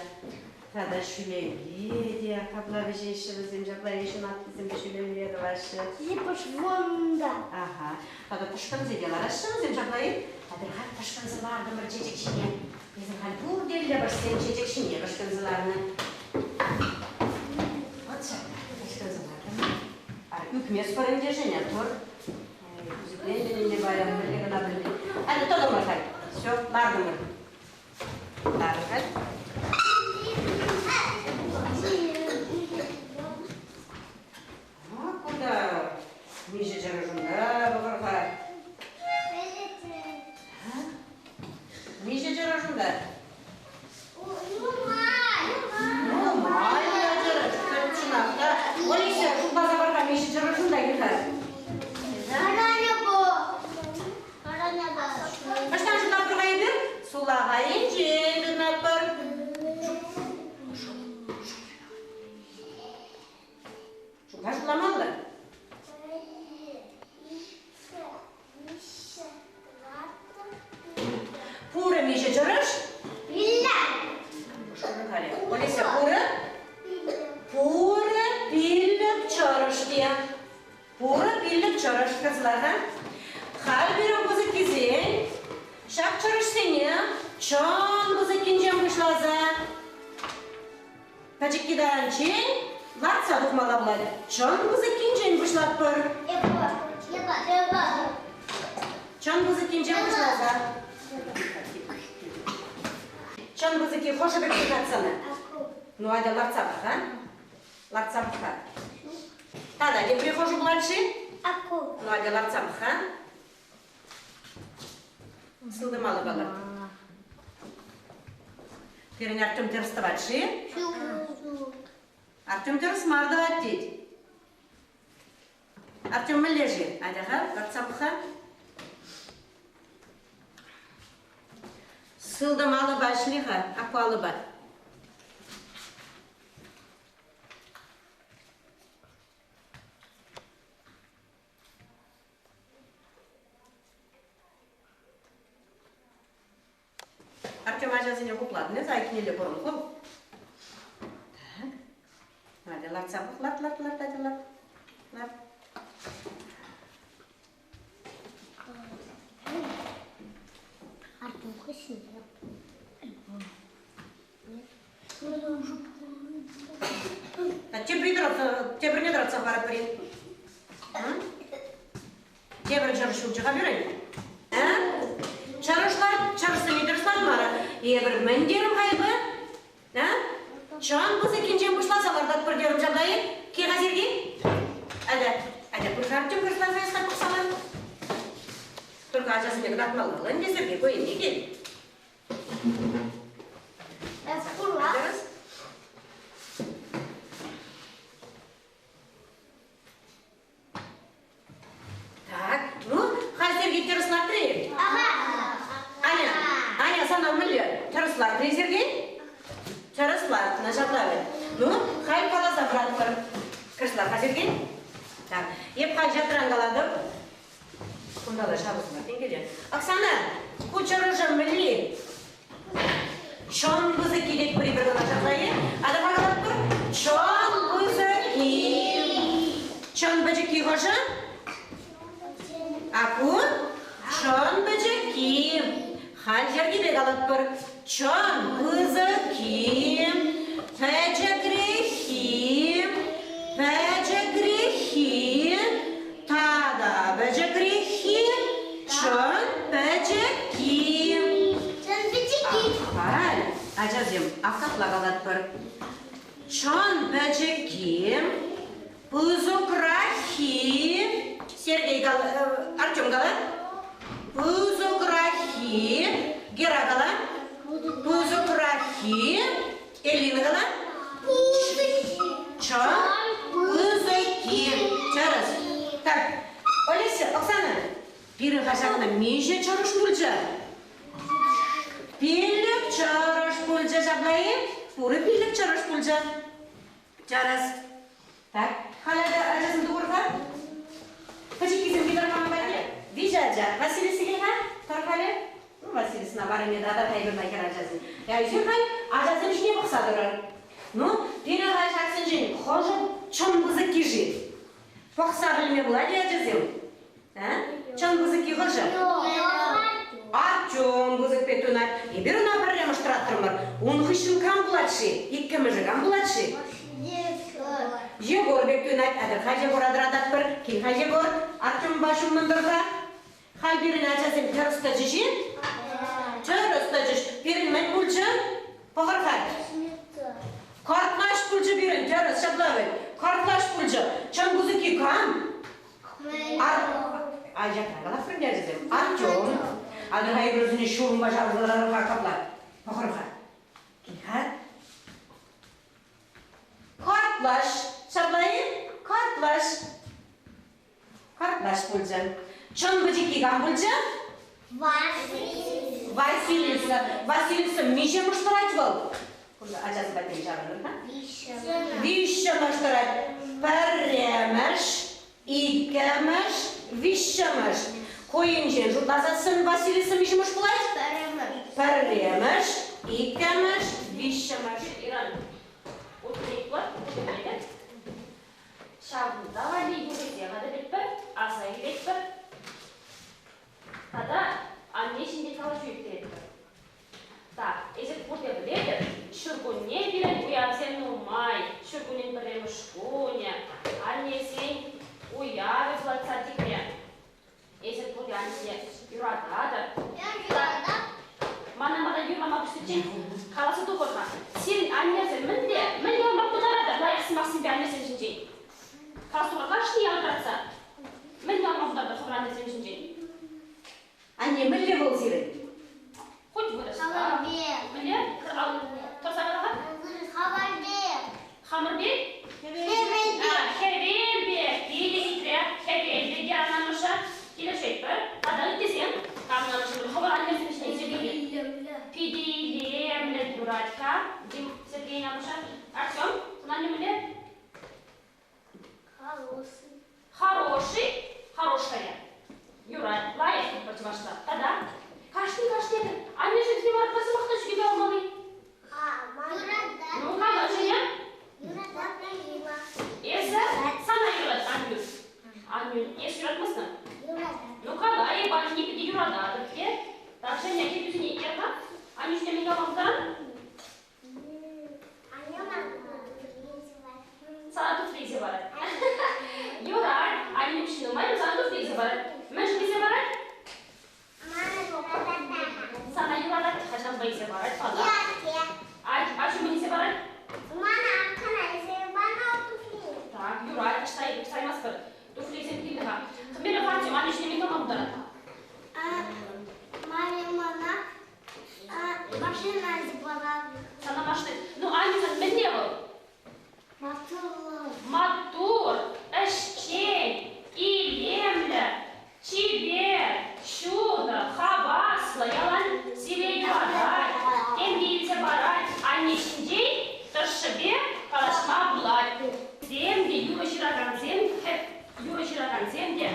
Тата ҫӳлелле те капла вӗҫеҫҫӗ вӗсем, ҫапла ҫунаттисемпе ҫӳлелле тӑваҫҫӗ. Липӑш вунта. Аха. Тата пӑшкӑнсе те лараҫҫӗ вӗсем ҫапла-и? Атьӑр-ха пӑшкӑнса лартӑмӑр чечек ҫине. Вӗсем халь пурте лӗпӗшсем чечек ҫине пӑшкӑнса ларнӑ. Вот ҫапла пӑшкӑнса лартӑмӑр. Ӳкместпӗр ӗнтӗ Женя, тур. Ӳсӗклентӗн ӗнтӗ паян, мӗнле кӑна пӗлмен. Атя тӑтӑмӑр халь. Все, лартӑмӑр. Ларӑр-халь. А кунта миҫе чӗрӗ пӑхӑр-ха. Миҫе чӗрӗ шунта? Нумай чӗрӗ. Чӑнах та. Олеся, шутласа пар-ха, миҫе чӗрӗ шунта кил-ха. Ӑҫтан шутлатпӑр-ха эпир? Сулахайӗнчен тытӑнатпӑр. Шутла шутламалла. Пурӗ миҫе чӑрӑш? Олеся, пурӗ? Пурӗ пиллӗк чӑрӑш те. Пурӗ пиллӗк чӑрӑш кӑсла-ха. Халь пирӗн пысӑккисен ҫак чӑрӑшсене чӑн пысӑккинчен пуҫласа пӗчӗкки таранччен лартса тухмалла пулать. Чӑн пысӑккинчен пуҫлатпӑр. Чӑн пысӑккинчен пуҫласа. Чӑн пысӑкки хӑшӗ пек пырать сана? Ну, атя лартса пӑх-ха. Лартса пӑх-ха. Тата тепри хӑшӗ пулать-ши? Ну, атя лартса пӑх-ха. Сылтӑм алӑпа ларт. Пирӗн Артем тӗрӗс тӑвать-ши? Артем тӗрӗс мар тӑвать тет. Артем мӗнле-ши? Атя-ха, лартса пӑх-ха. Сылтӑм алӑпа ӗҫле-ха, акку алӑпа. Ачасене хуплатӑн эсӗ айккинелле пӑрӑн хӑв. Так. Надя, лартса пӑх, ларт, ларт, ларт, Надя, ларт. Ларт. Артемка сидел. Теприне тӑратса паратпӑр-и? Тепӗр чӑрӑш ҫулчӗ-ха пирӗн. Чӑрӑшлар, чӑрӑшсене тӑрӑшлар мар. Эпир мӗн терӗм-ха эпӗ? Чӑн пысӑккинчен пуҫласа лартатпӑр терӗм ҫапла-и? Кил-ха, Сергей. Атя, атя, пырса Артем кӑшласа эс пӑхса лар. Только ачасене кӑтартмалла ӗнтӗ Сергей, ку енне кил. Тӗрӗс. Так, ну, халь Сергей тӗрӗс лартрӗ-и? Ага. Аня, Аня, сана мӗнле? Тӗрӗс лартрӗ-и Сергей? Тӗрӗс лартнӑ, ҫапла вӗт. Ну, халь каласа пӑратпӑр. Кӑшлар-ха, Сергей. Так, эп халь ҫатран калатӑп. Кунталла ҫавӑтма тенкеле. Оксана, ку чӑрӑшӑ мӗнли? Чӑн пысӑкки тетпӗр-и пӗр кӑна ҫапла-и? Атӑпа калатпӑр. Чӑн пысӑкки. Чӑн пӗчӗкки хӑшӗ? А ку? Чӑн пӗчӗкки. Халь йӗркипе калатпӑр. Чӑн пысӑкки, пӗчӗкреххи, пӗчӗкреххи, тата пӗчӗкреххи, чӑн пӗчӗкки. Чӑн пӗчӗкки. Халь, ачасем, ак калатпӑр. Чӑн пӗчӗкки, пысӑкраххи, Сергей кала, Артем кала. Пысӑкраххи, Гера кала. Пысӑкраххи, Элина кала. Чӑн пысӑкки. Тӗрӗс. Так, Олеся, Оксана, пирӗн хаҫатна миҫе чӑрӑш пулчӗ? Пиллӗк чӑрӑш пулчӗ ҫапла-и? Пурӗ пиллӗк чӑрӑш пулчӗ. Тӗрӗс. Так, халь ачасем тухӑр-ха. Пӗчӗккисем килӗр ман патне. Виҫӗ ача. Василиса кил-ха, тӑр-халӗ. Ну, Василисӑна варрине тата тайпӑрна хӗр ачасем. Эсир халь ачасем ҫине пӑхса тӑрӑр. Ну, пирӗн халь ҫаксенчен хӑшӗ чӑн пысӑкки-ши? Пӑхса пӗлме пулать-и, ачасем? А? Чӑн пысӑкки хӑшӗ? Артем пысӑк пек туйӑнать. Эпир ӑна пӗрремӗш тӑратрӑмӑр. Ун хыҫҫӑн кам пулать-ши? Иккӗмӗшӗ кам пулать-ши? Егор пек туйӑнать. Атьӑр-ха Егора тӑрататпӑр. Кил-ха, Егор. Артемпа ҫуммӑн тӑр-ха. Халь пирӗн ачасем тӗрӗс тӑчӗҫ-и? Тӗрӗс тӑчӗҫ. Пирӗн мӗн пулчӗ? Пӑхӑр-ха. Картлаҫ пулчӗ пирӗн, тӗрӗс, ҫапла вӗт. Картлаҫ пулчӗ. Чӑн пысӑкки кам? Ача ачасем. Артем. Атьӑр-ха эпир ҫурӑмпа ҫавӑрса капла. Пӑхӑр-ха. Кил-ха. Картлаҫ. Ҫапла-и? Картлаҫ. Картлаҫ пулчӗ. Чӑн пӗчӗкки кам пулчӗ? Василиса. Василиса. Василиса миҫемӗш тӑрать вӑл? Кунта ачасем патне ҫаврӑнӑр-ха. Виҫҫӗмӗш тӑрать. Пӗрремӗш, иккӗмӗш, виҫҫӗмӗш. Ку енчен шутласассӑн Василиса миҫемӗш пулать? Пӗрремӗш. Пӗрремӗш, иккӗмӗш, виҫҫӗмӗш. Иран, утренник пулать, Ҫавӑнта валли юрӑсем хатӗрлетпӗр, аса илетпӗр тата анне ҫинчен калаҫу ирттеретпӗр. Так, эсир пурте пӗлетӗр, ҫуркунне пирӗн уявсем нумай. Ҫуркуннен пӗрремӗш кунӗ, аннесен уявӗ пулать садикре. Эсир пурте аннене юрататӑр. Юратап. Мана мана юрлама пуҫличчен каласа тухӑр-ха. Сирӗн аннесем мӗнле, мӗн калама пултаратӑр лайӑх сӑмахсемпе аннесем ҫинчен? Каласа тухӑр кашни янӑратса. Мӗн калама пултаратӑр хӑвӑр аннесем ҫинчен? Анне мӗнле вӑл сирӗн? Хоть вырӑсла. Хаварбек. Мӗнле? Тӑрса кала-ха. Хаварбек. Хамӑр пек? Хӗвел пек. Хӗвел пек. Питӗ хитре. Хӗвел пек те анамӑшӗ. Килӗшетпӗр. Тата ыттисем. Камнамӑшӗ хӑвӑр аннесем ҫине Питӗ илемлӗ юрать-ха. Сергей амӑшӗ. Артем, сан аннӳ мӗнле? Хороший. Хороший? Хорошая. Юрать. Лайӑх тетпӗр чӑвашла. Тата? Кашни кашни аннешӗн те вара пӗр сӑмах та ҫӳрепе алмалли. Ну, кала, Женя. Эсӗ сана юрат, Аннӳ. Аннӳ, эс юратмастӑн? Ну, кала, эп аннене питӗ юрататӑп, те. Так, Женя, кӗтӳсене итер-ха. Аннӳ мӗн калама пултаран? Сана туфли илсе парать. Юрать. Аннӳ укҫи нумай, сана туфли илсе парать. Мӗншӗн илсе парать? Сана юратать, хӑҫанпа илсе парать, паллах. Аҫу мӗн илсе парать? Так, юрать, ӑҫта саймастпӑр. Туфлисем кирлӗ-ха. Хмеле парчӗ, ман ӗҫне мӗн тума пултарать? Машина Сана машина. Ну, Аня, сан мӗнле вӑл? Маттур, ӗҫчен, илемлӗ, чипер, ҫутӑ, хаваслӑ, ялан сире юратать, тем те илсе парать. Анне ҫинчен тӑршшӗпе калаҫма пулать. Тем те юрӑ ҫыракансем, юрӑ ҫыракансем те,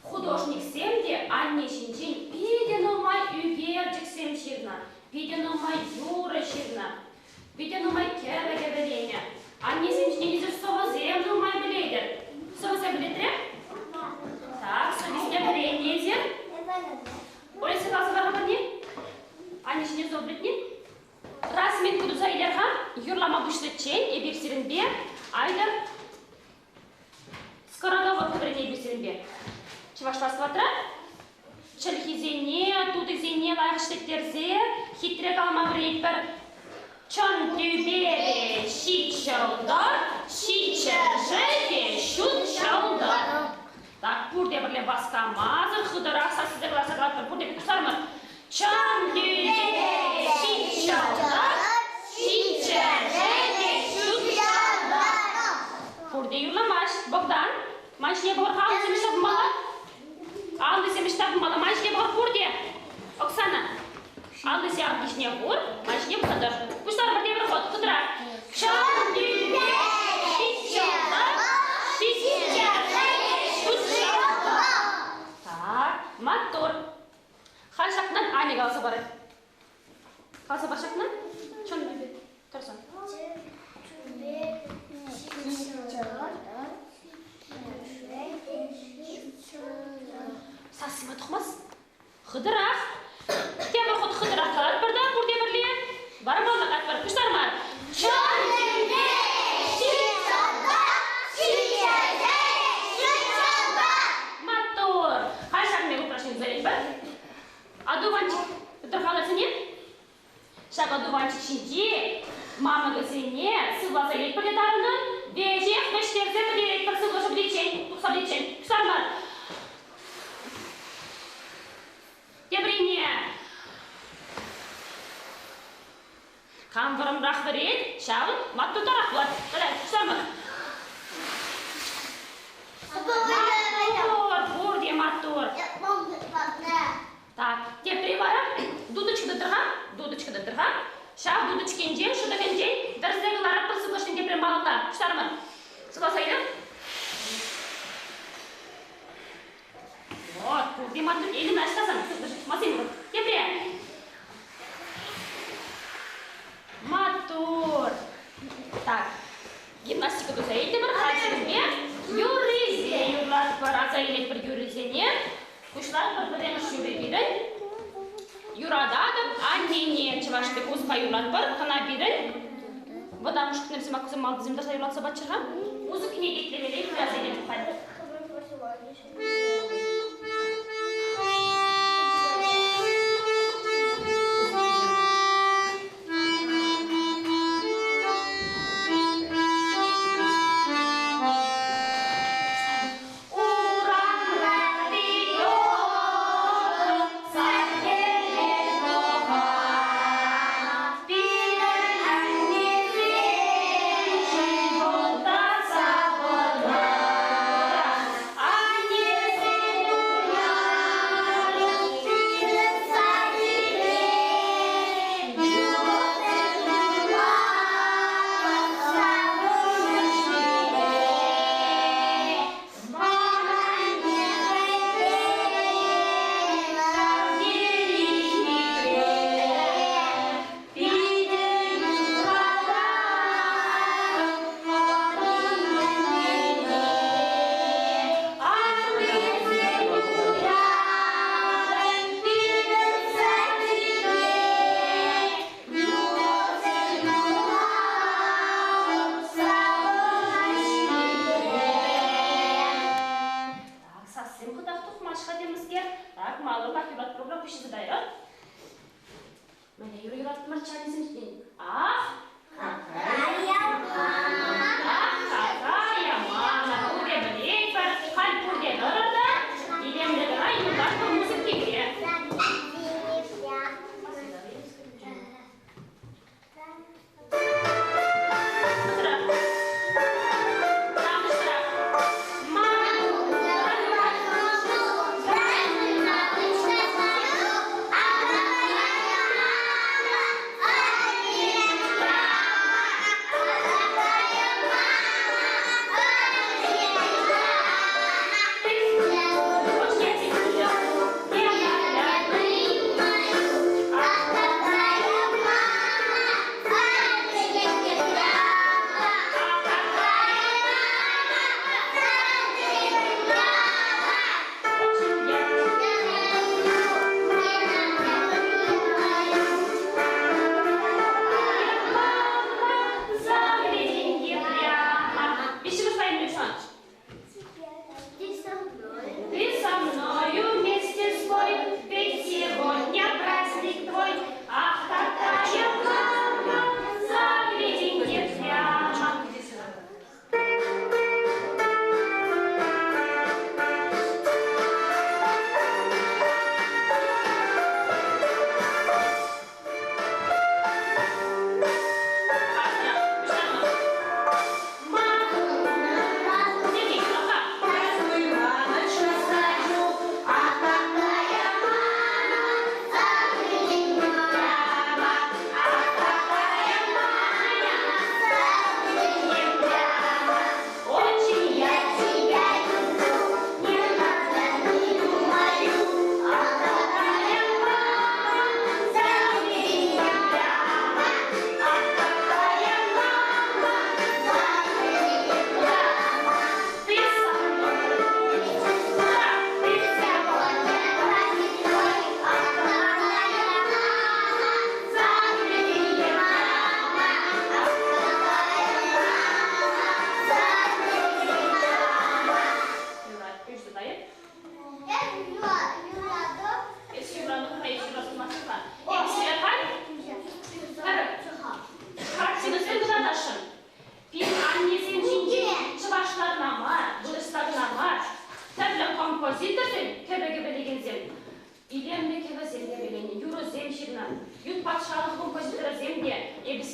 художниксем те анне ҫинчен питӗ нумай ӳкерчӗксем ҫырнӑ, питӗ нумай юрӑ ҫырнӑ. Питӗ нумай кӗвӗ кӗвӗленӗ. Аннесем ҫине тесе сӑвӑсем нумай пӗлетӗр. Сӑвӑсем пӗлетре? Так, сӑввисене вӗреннӗ эсир? Олеся каласа пар-ха Анне ҫине сӑвӑ пӗлетни? Разминку туса илер-ха. Юрлама пуҫличчен эпир сирӗнпе айтӑр скороговорка вӗренетпӗр сирӗнпе. Чӑвашла сӑватра чӗлхисене, тутисене лайӑх ӗҫлеттерсе хитре калама вӗренетпӗр. Чӑн тӳпере ҫич ҫӑлтӑр, ҫиччӗшӗ те ҫут ҫӑлтӑр. Так, пурте пӗрле васкамасӑр хытӑрах сассисене кӑларса калатпӑр. Пурте пуҫтармӑр. Чӑн тӳпере ҫич ҫӑлтӑр, ҫиччӗшӗ те ҫут ҫӑлтӑр. Пурте юрламасть. Богдан, ман ҫине пӑхӑр-ха, аллисем ӑҫта пымалла? Аллисем ӑҫта пымалла? Ман ҫине пӑхӑр пурте. Оксана, аллисем арки ҫине хур, ман ҫине пӑхса тӑр. Пуҫтарӑмӑр тепӗр хут, хытӑрах. Чӑн тӳпе ҫич ҫӑлтӑр, ҫиччӗшӗ ҫут ҫӑлтӑр. Так, маттур. Халь ҫакнан Аня каласа парать. Каласа пар ҫакна. Чӑн тӳпе. Тӑрсан. Сассима тухмасть. Хытӑрах. Тепӗр хут хытӑрах калатпӑр та пурте пӗрле. Вара малалла катпӑр. Пуҫтармар. Чӑн тӳпе Маттур! Халь ҫакӑн пек упражнени туса Одуванчик тӑрхаласене Ҫак одуванчик ҫинчи мамӑкӗсене сывласа илетпӗр те тарӑнӑн, веҫех вӗҫтерсе пӗтеретпӗр сывлӑшӗ пӗтиччен, тухса пӗтиччен. Пуҫтармар. Теприне. Кам вӑрӑмрах вӗрет, ҫавӑн маттуртарах пулать. Тата пуҫтармар. Маттур, пурте маттур. Так, тепри вара дудочка тытӑр-ха, дудочка тытӑр-ха. Ҫав дудочкинчен, шӑтӑкӗнчен тӗрӗслесе кӑларатпӑр сывлӑшне тепре малалла. Пуҫтарӑмӑр. Сывласа илер. Вот, пурте маттур. Элина, ӑҫтасан? Сывлӑш мар. Тепре. Маттур. Так, гимнастика туса илтӗмӗр. Халь юррисене юрлатпӑр. Аса илетпӗр юррисене. Пуҫлатпӑр пӗрремӗш юрри пирӗн. Юрататӑп аннене чӑваш пек успа юрлатпӑр. Кӑна пирӗн. Вӑтам ушкӑнсем аксем малтисем тӑрса юрлатса паччӑр-ха. Музыкине итлемелле юррасене тухать.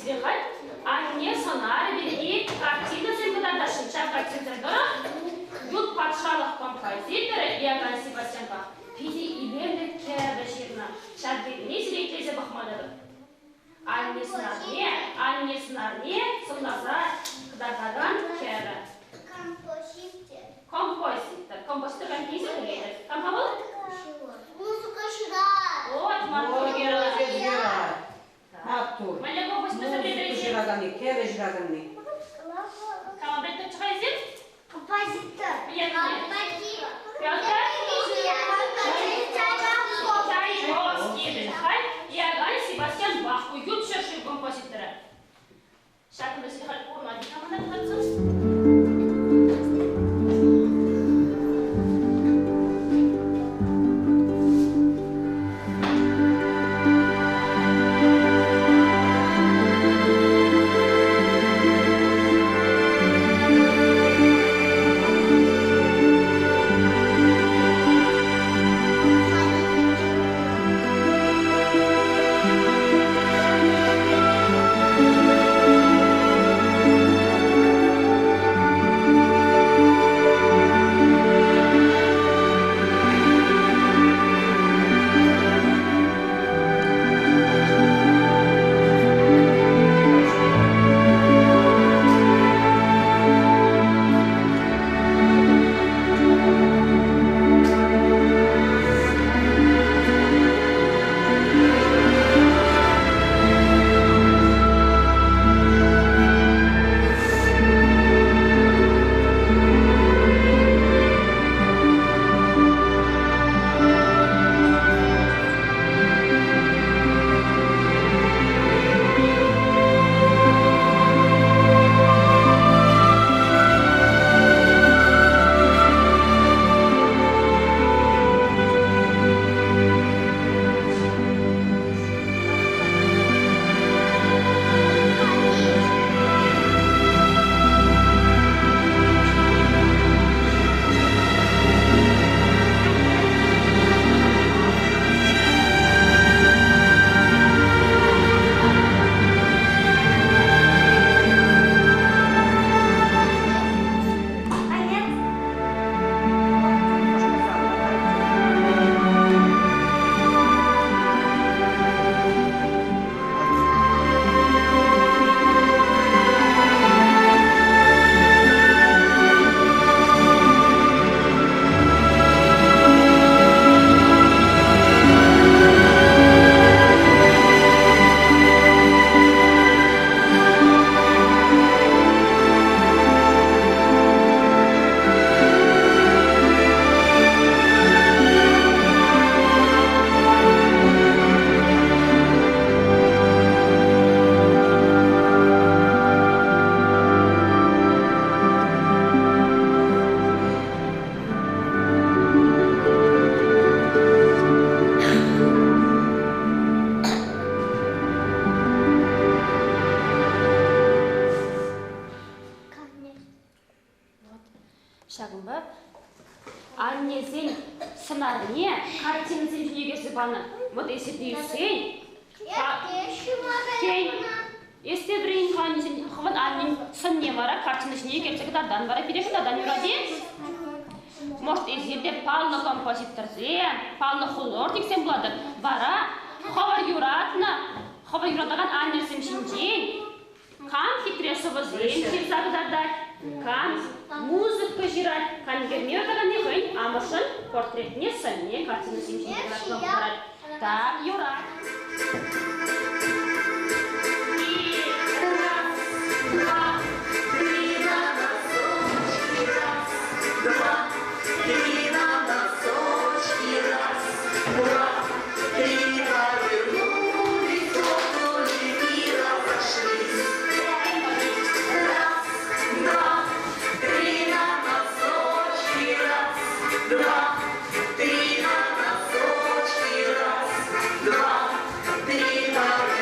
Эпир халь анне сӑнарӗ пирки картинӑсем кӑтартасшӑн. Ҫав картинӑсем тӑрӑх ют патшалӑх композиторӗ Иоганн Себастьян Бах питӗ илемлӗ кӗвӗ ҫырнӑ. Ҫав кӗввине сире итлесе пӑхма тӑтӑм. Анне сӑнарне, анне сӑнарне сӑнласа кӑтартакан кӗвӗ. Композитор. Композитор. Композитор кам пӗлетӗр? Кам-ха вӑл? Музыка ҫырать. Вот, маттур, Гера. Гера. Маттур. Мӗнле композитор Музыка пӗлетӗр? ҫыраканни, кӗвӗ ҫыраканни. Кама пӗлетӗр чӑхайсем? Композитор. Петр Чайковский. Халь Иоганн Себастьян Бах ку ют ҫӗршыв композиторӗ. Ҫакӑн вӗсен халь курма никамана кӑтартсан. Ҫакӑнпа аннесен сӑнарне картинӑсем ҫине ӳкерсе панӑ. Вот эсир те ӳссен, тен, эс те вӗрен-ха аннесен, хӑвӑн аннен сӑнне вара картина ҫине ӳкерсе кӑтартан вара пире кӑтартан юрать-и? Может, эсир те паллӑ композиторсем, паллӑ художниксем пулатӑр. Вара хӑвӑр юратнӑ, хӑвӑр юратакан аннӗрсем ҫинчен Кам хитре сӑвӑсем ҫырса кӑтартать, кам музыка ҫырать, кам ӳкерме юратаканни хӑйӗн амӑшӗн портретне, сӑнне картинӑсем ҫине кӑтартма пултарать. Так, юрать. Раз, два, три на носочки, раз, два, три на носочки, раз, два, три повернулись, топнули и разошлись. Раз, два, три на носочки, раз, два, три на носочки, раз, два, три повернулись.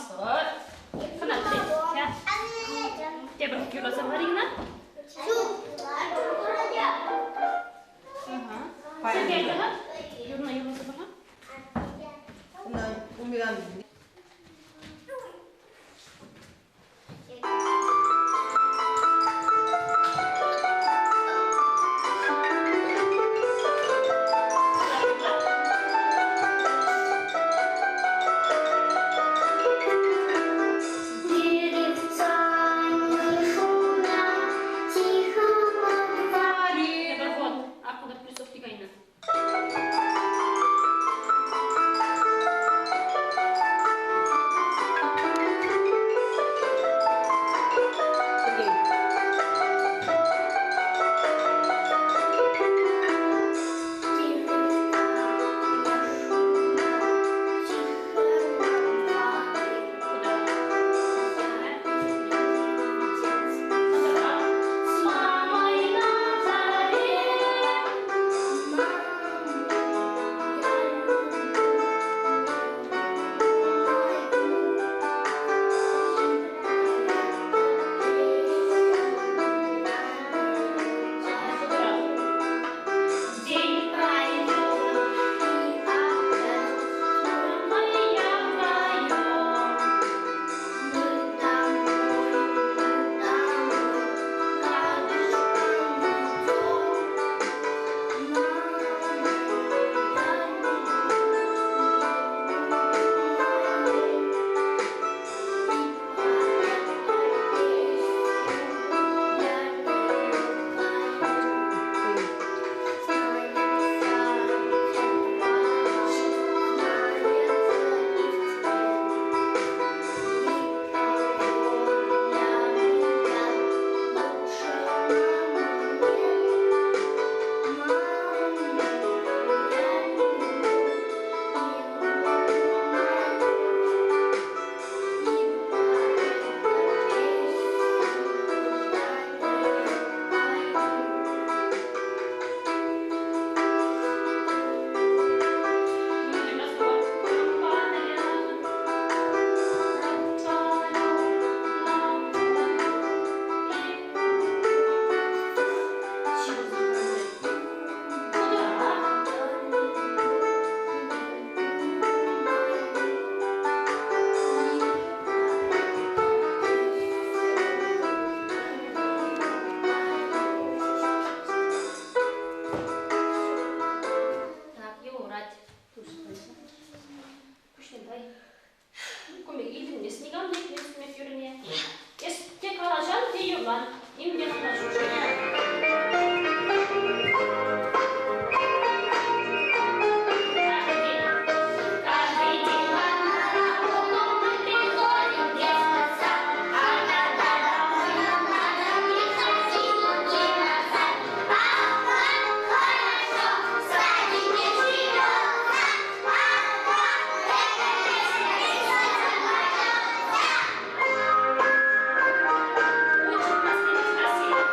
Памастпӑр. Хӑна Тепӗр юрласа Марина. Сергей, юрна юрласа пӑха. Деревца не шумят, тихо во дворе. Тепӗр хут. Аккунта плюсов тикайнӑ. Сергей. С мамой на заре. День пройдет, и опять моя вдвоем. Так, юрать. Пуҫне тай. Кумик илтӗнмест никам та итлес кумек юррине. Эс те калаҫан, те юрлан. Ним те калаҫу. Каждый день на работу мы приходим в детский сад, а когда домой нам надо приходить луки назад. Ах, как хорошо в садике живется, ах, как эта песня сердце поется. Очень красиво, красиво.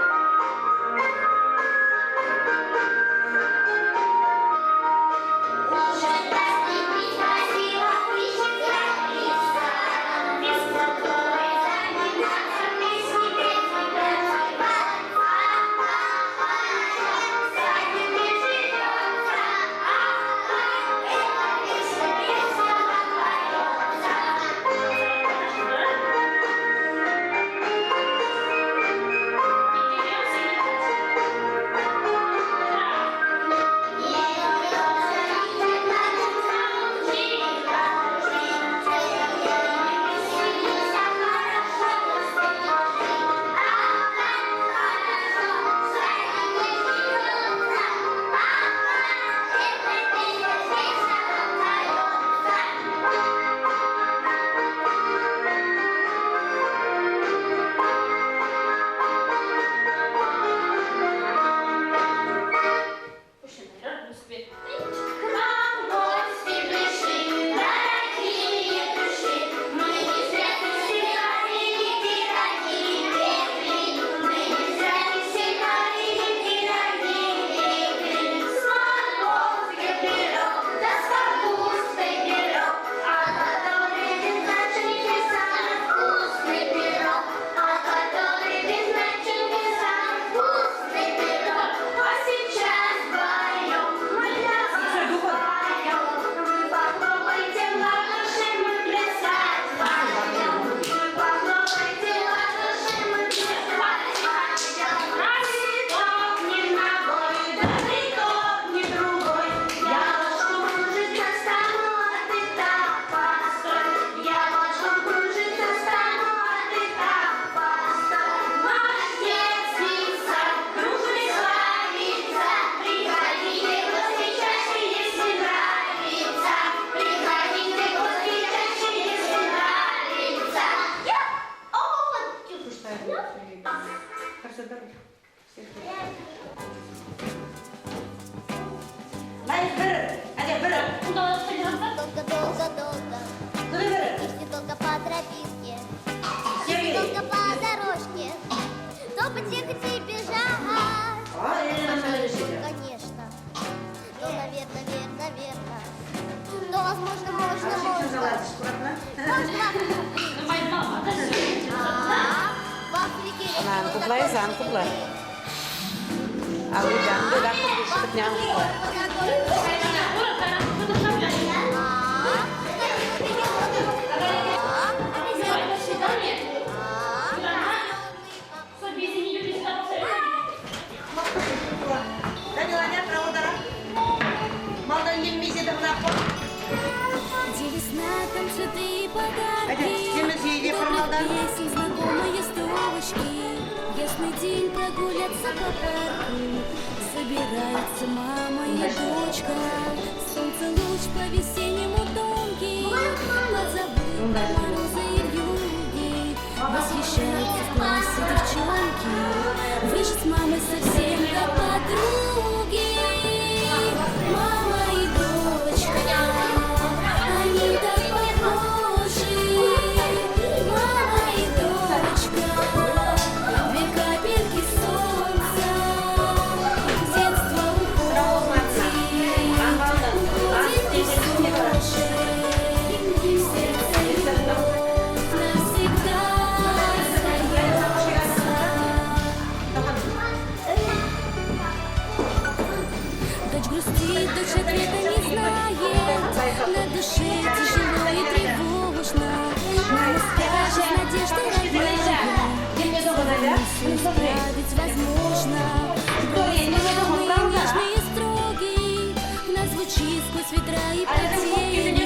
пачӗҫ, куратна? Ан купла эсӗ, ан купла. Аллипе ан тыт, ан ан купла. Песен знакомые строчки. Ясный день прогуляться по парку. Собираются мама и дочка. Солнце луч по-весеннему тонкий. Подзабыв морозы и вьюги. Восхищаются в классе девчонки. Вы же с мамой совсем как подруги. Мама и дочка, они так похожи. Мама и дочка, две капельки солнца. Детство уходит, уходит и все же. В сердце любовь навсегда остается. Дочь грустит, дочь ответа не знает. На душе тяжело и тревожно. Мама скажет с надеждой родная. Все исправить возможно. Голос мамы нежный и строгий. В нас звучит сквозь ветра и потери.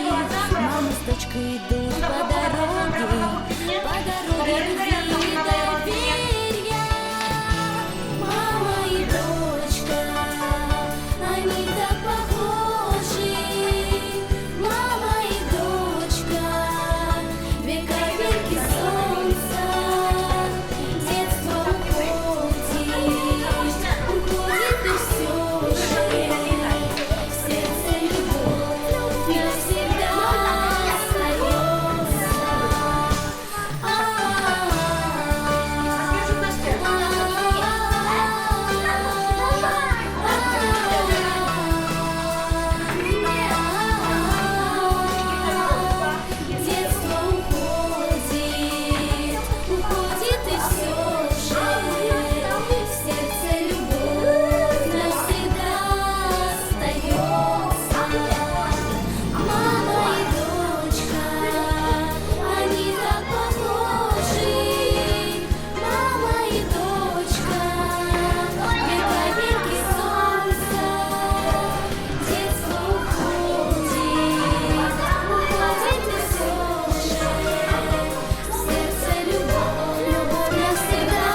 Мама с дочкой идут по дороге любви и доверия. Мама и дочка, они так похожи. Мама и дочка, две капельки солнца. Детство уходит, уходит и все же. В сердце любовь навсегда остается. Детство уходит, уходит и все же. В сердце любовь навсегда остается. Мама и дочка, они так похожи. Мама и дочка, две капельки солнца. Детство уходит, уходит и все же. В сердце любовь, любовь навсегда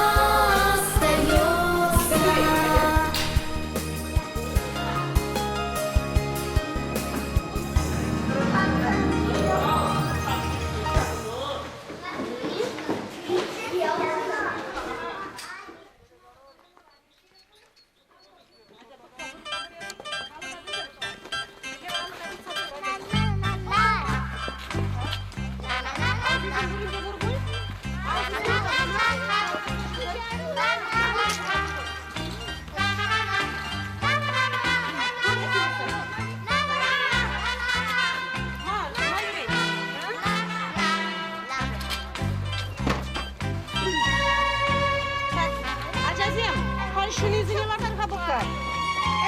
остается. Ачасем, халь ҫунисене лартӑр-ха пӑхса.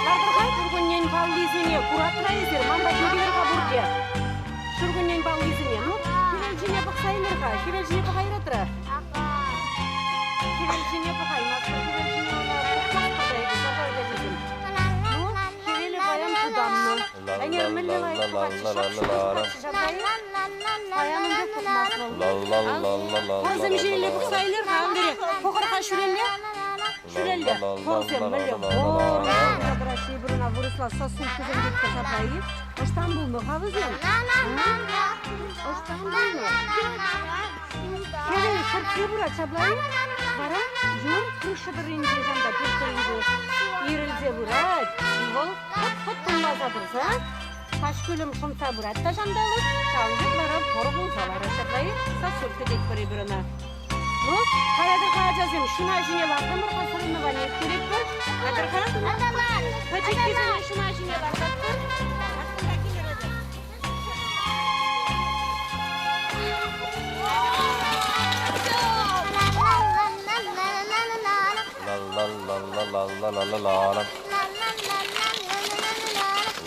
Лартӑр-ха ҫуркуннен паллисене. Куратра эсир, ман патне килӗр-ха пурте. Ҫуркуннен паллисене. Ну, хӗвел ҫине пӑхса илер-ха. Хӗвел ҫине пӑхайратра. Хӗвел ҫине пӑхаймастӑр. Хӗвел ҫине ӑна пӑхмастӑр та эпир, сахал ачасем. Ну, хӗвелӗ паян пытаннӑ. Ӗнер мӗнле лайӑх пӑхатчӗ, шап-шурӑ пӑхатчӗ ҫапла-и? Паян ун пек пӑхмасть вӑл. Пӑрсем ҫинелле пӑхса илер-ха, Андре. Пӑхӑр-ха ҫӳлелле. Ҫӳлелле. Пӑрсем мӗнле вӑрӑм тӑраҫҫӗ эпир ӑна вырӑсла сосулькӑсем тетпӗр ҫапла-и? Ӑҫтан пулнӑ-ха вӗсем? Ӑҫтан пулнӑ? Хӗвел хӗртсе пырать ҫапла-и? Вара юр крыша тӑрринче ҫанта пӳрт тӑрринче ирӗлсе пырать. Вӑл хӑт-хӑт тумласа тӑрса каҫ кӳлӗм шӑнтса пырать та ҫанталӑк, ҫавӑн пек вара пӑр пулса ларать ҫапла-и? Сосулька тетпӗр эпир ӑна. Ну, каятӑр-ха, ачасем, ҫуна ҫине лартрӑмӑр-ха, соревнование ирттеретпӗр. Атӑр-ха. Пӗчӗккисене ҫуна ҫине лартатпӑр. Ла-ла-ла-ла-ла-ла-ла.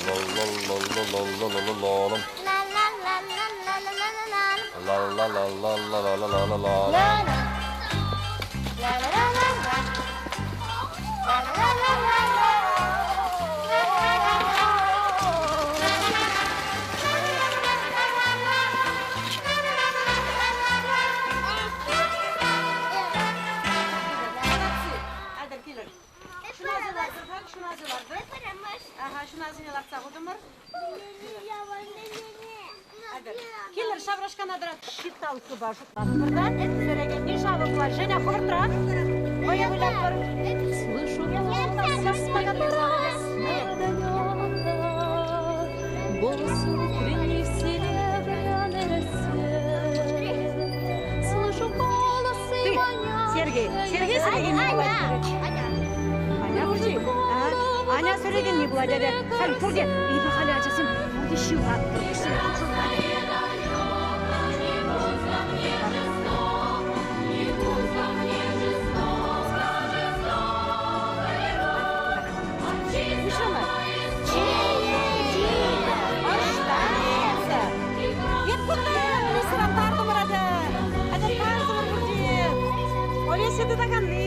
Ла-ла-ла-ла-ла-ла-ла-ла-ла. Ла-ла-ла-ла-ла-ла-ла-ла-ла. Айтӑр, килӗр. Ҫунасем лартӑр-ха, ҫунасем лартӑр. Аха, ҫунасене лартса хутӑмӑр. Айтӑр. Килӗр, ҫаврашкана тӑрат. Считалкӑпа шутлатпӑр та. Сӗрекенни шавӑкла. Женя, хӑвӑртрах. Вӑйӑ вылятпӑр. Слышу голос из прекрасного далека, Голос утренний в серебряной росе. Слышу голос и Ты, Сергей, Сергей сӗрекенни пулать. Аня пурчи. Аня сӗрекенни пулать, атя. Халь пурте, эпир халӗ ачасем пурте ҫывратпӑр. Уҫрӑмӑр. Ӑҫта эсӗ? Эп кунта лесран тартӑмӑр, атя. Атя тартӑмӑр пурте. Олеся тытаканни.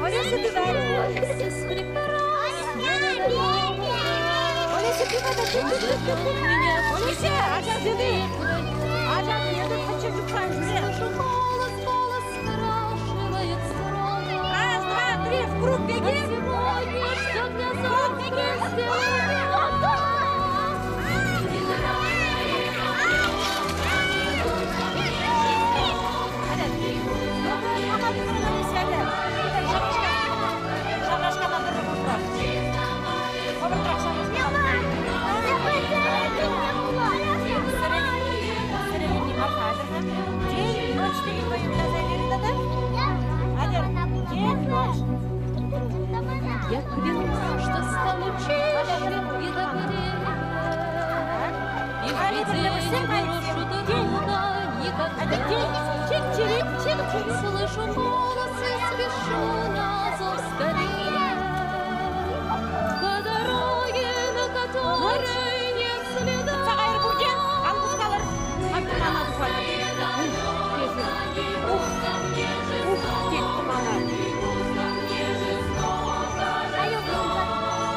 Олеся тытать. Голос из прекрасного далека, Олеся тытать, тыт, тыт, тыт, тыт, тыт. Меня Олеся, ача тыты. Ача тыты, пӗччен чупсан ҫӳре. Слышу голос, голос спрашивает строго. Раз, два, три, в круг А беги. сегодня ждет меня завтра Атя. Ама тытӑрӑн, Олеся, атя. Ҫаврашка. Ҫаврашкана тӑрӑр хӑвӑртрах. Хӑвӑртрах ҫаврашкана. Сӗрекенни мар-ха, атьӑр-ха. День, ночь деген вӑйӑ выляса илер тата. Атьӑр, день, ночь. Я клянусь, что стану чище и добрее, И в беде не брошу друга Атя, день, никогда. чик-чирик, чик-чирик. Слышу голос и спешу на зов скорее. По дороге, на которой нет следа. Тухса кайӑр пурте, ан хускалӑр. Ак тӑмана тухать. Ух, тесе. Ух, ух, тет тӑмана.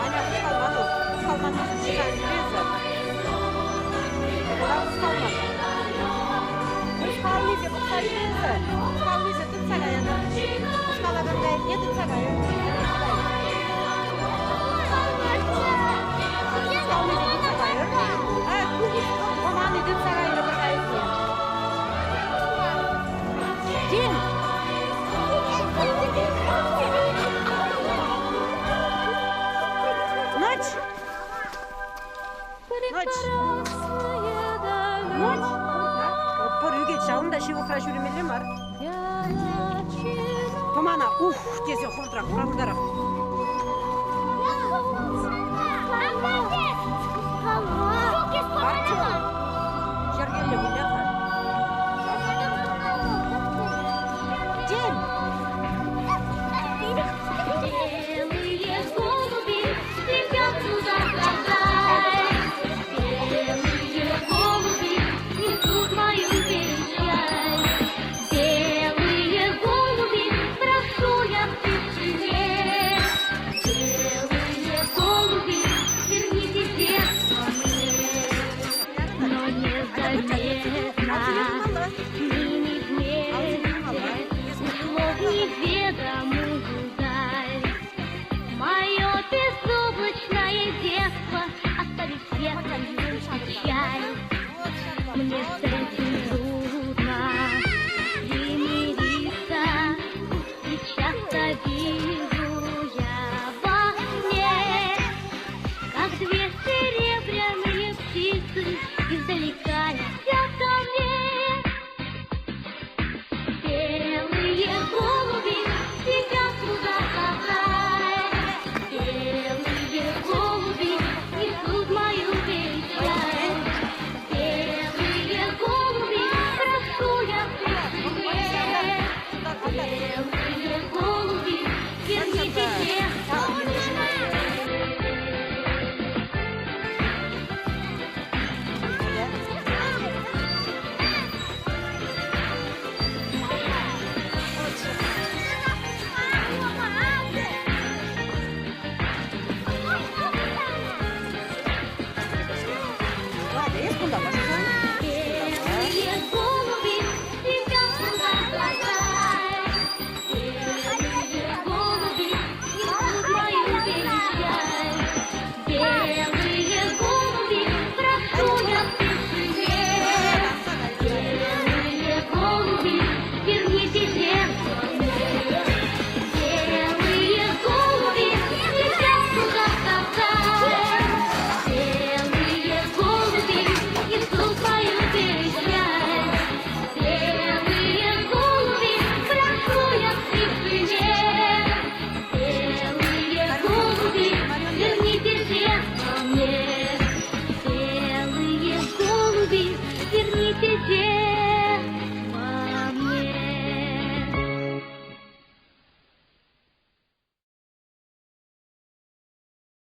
Аня хускалман, хускалман тесе ҫӳресӗ. Кура хускалман. Хускалнисем пӑхса ҫӳресӗ. Хускалнисем тытса каятӑр. Хускалакан кайӑкне тытса кайӑр. Хускалнисем тытса кайӑр. А, ку тӑмани тытса кайрӗ пӗр кайӑкне. День. Ночь. Прекрасное Ночь. далеко. Пӑр ӳкет ҫавӑн та ҫывӑхра ҫӳремелле мар. Я начинаю Тӑмана ух тесе хӑвӑртрах, хӑвӑртрах. Артем, йӗркеллӗ выля-ха. День. Белые голуби летят туда вдаль. Белые голуби несут мою печаль. Белые голуби, прошу я в тишине. Белые голуби, верните детство мне. Но незаметно с ними вместе ушло в неведомую даль. Мое безоблачное детство, оставив светлую печаль. Мне с этим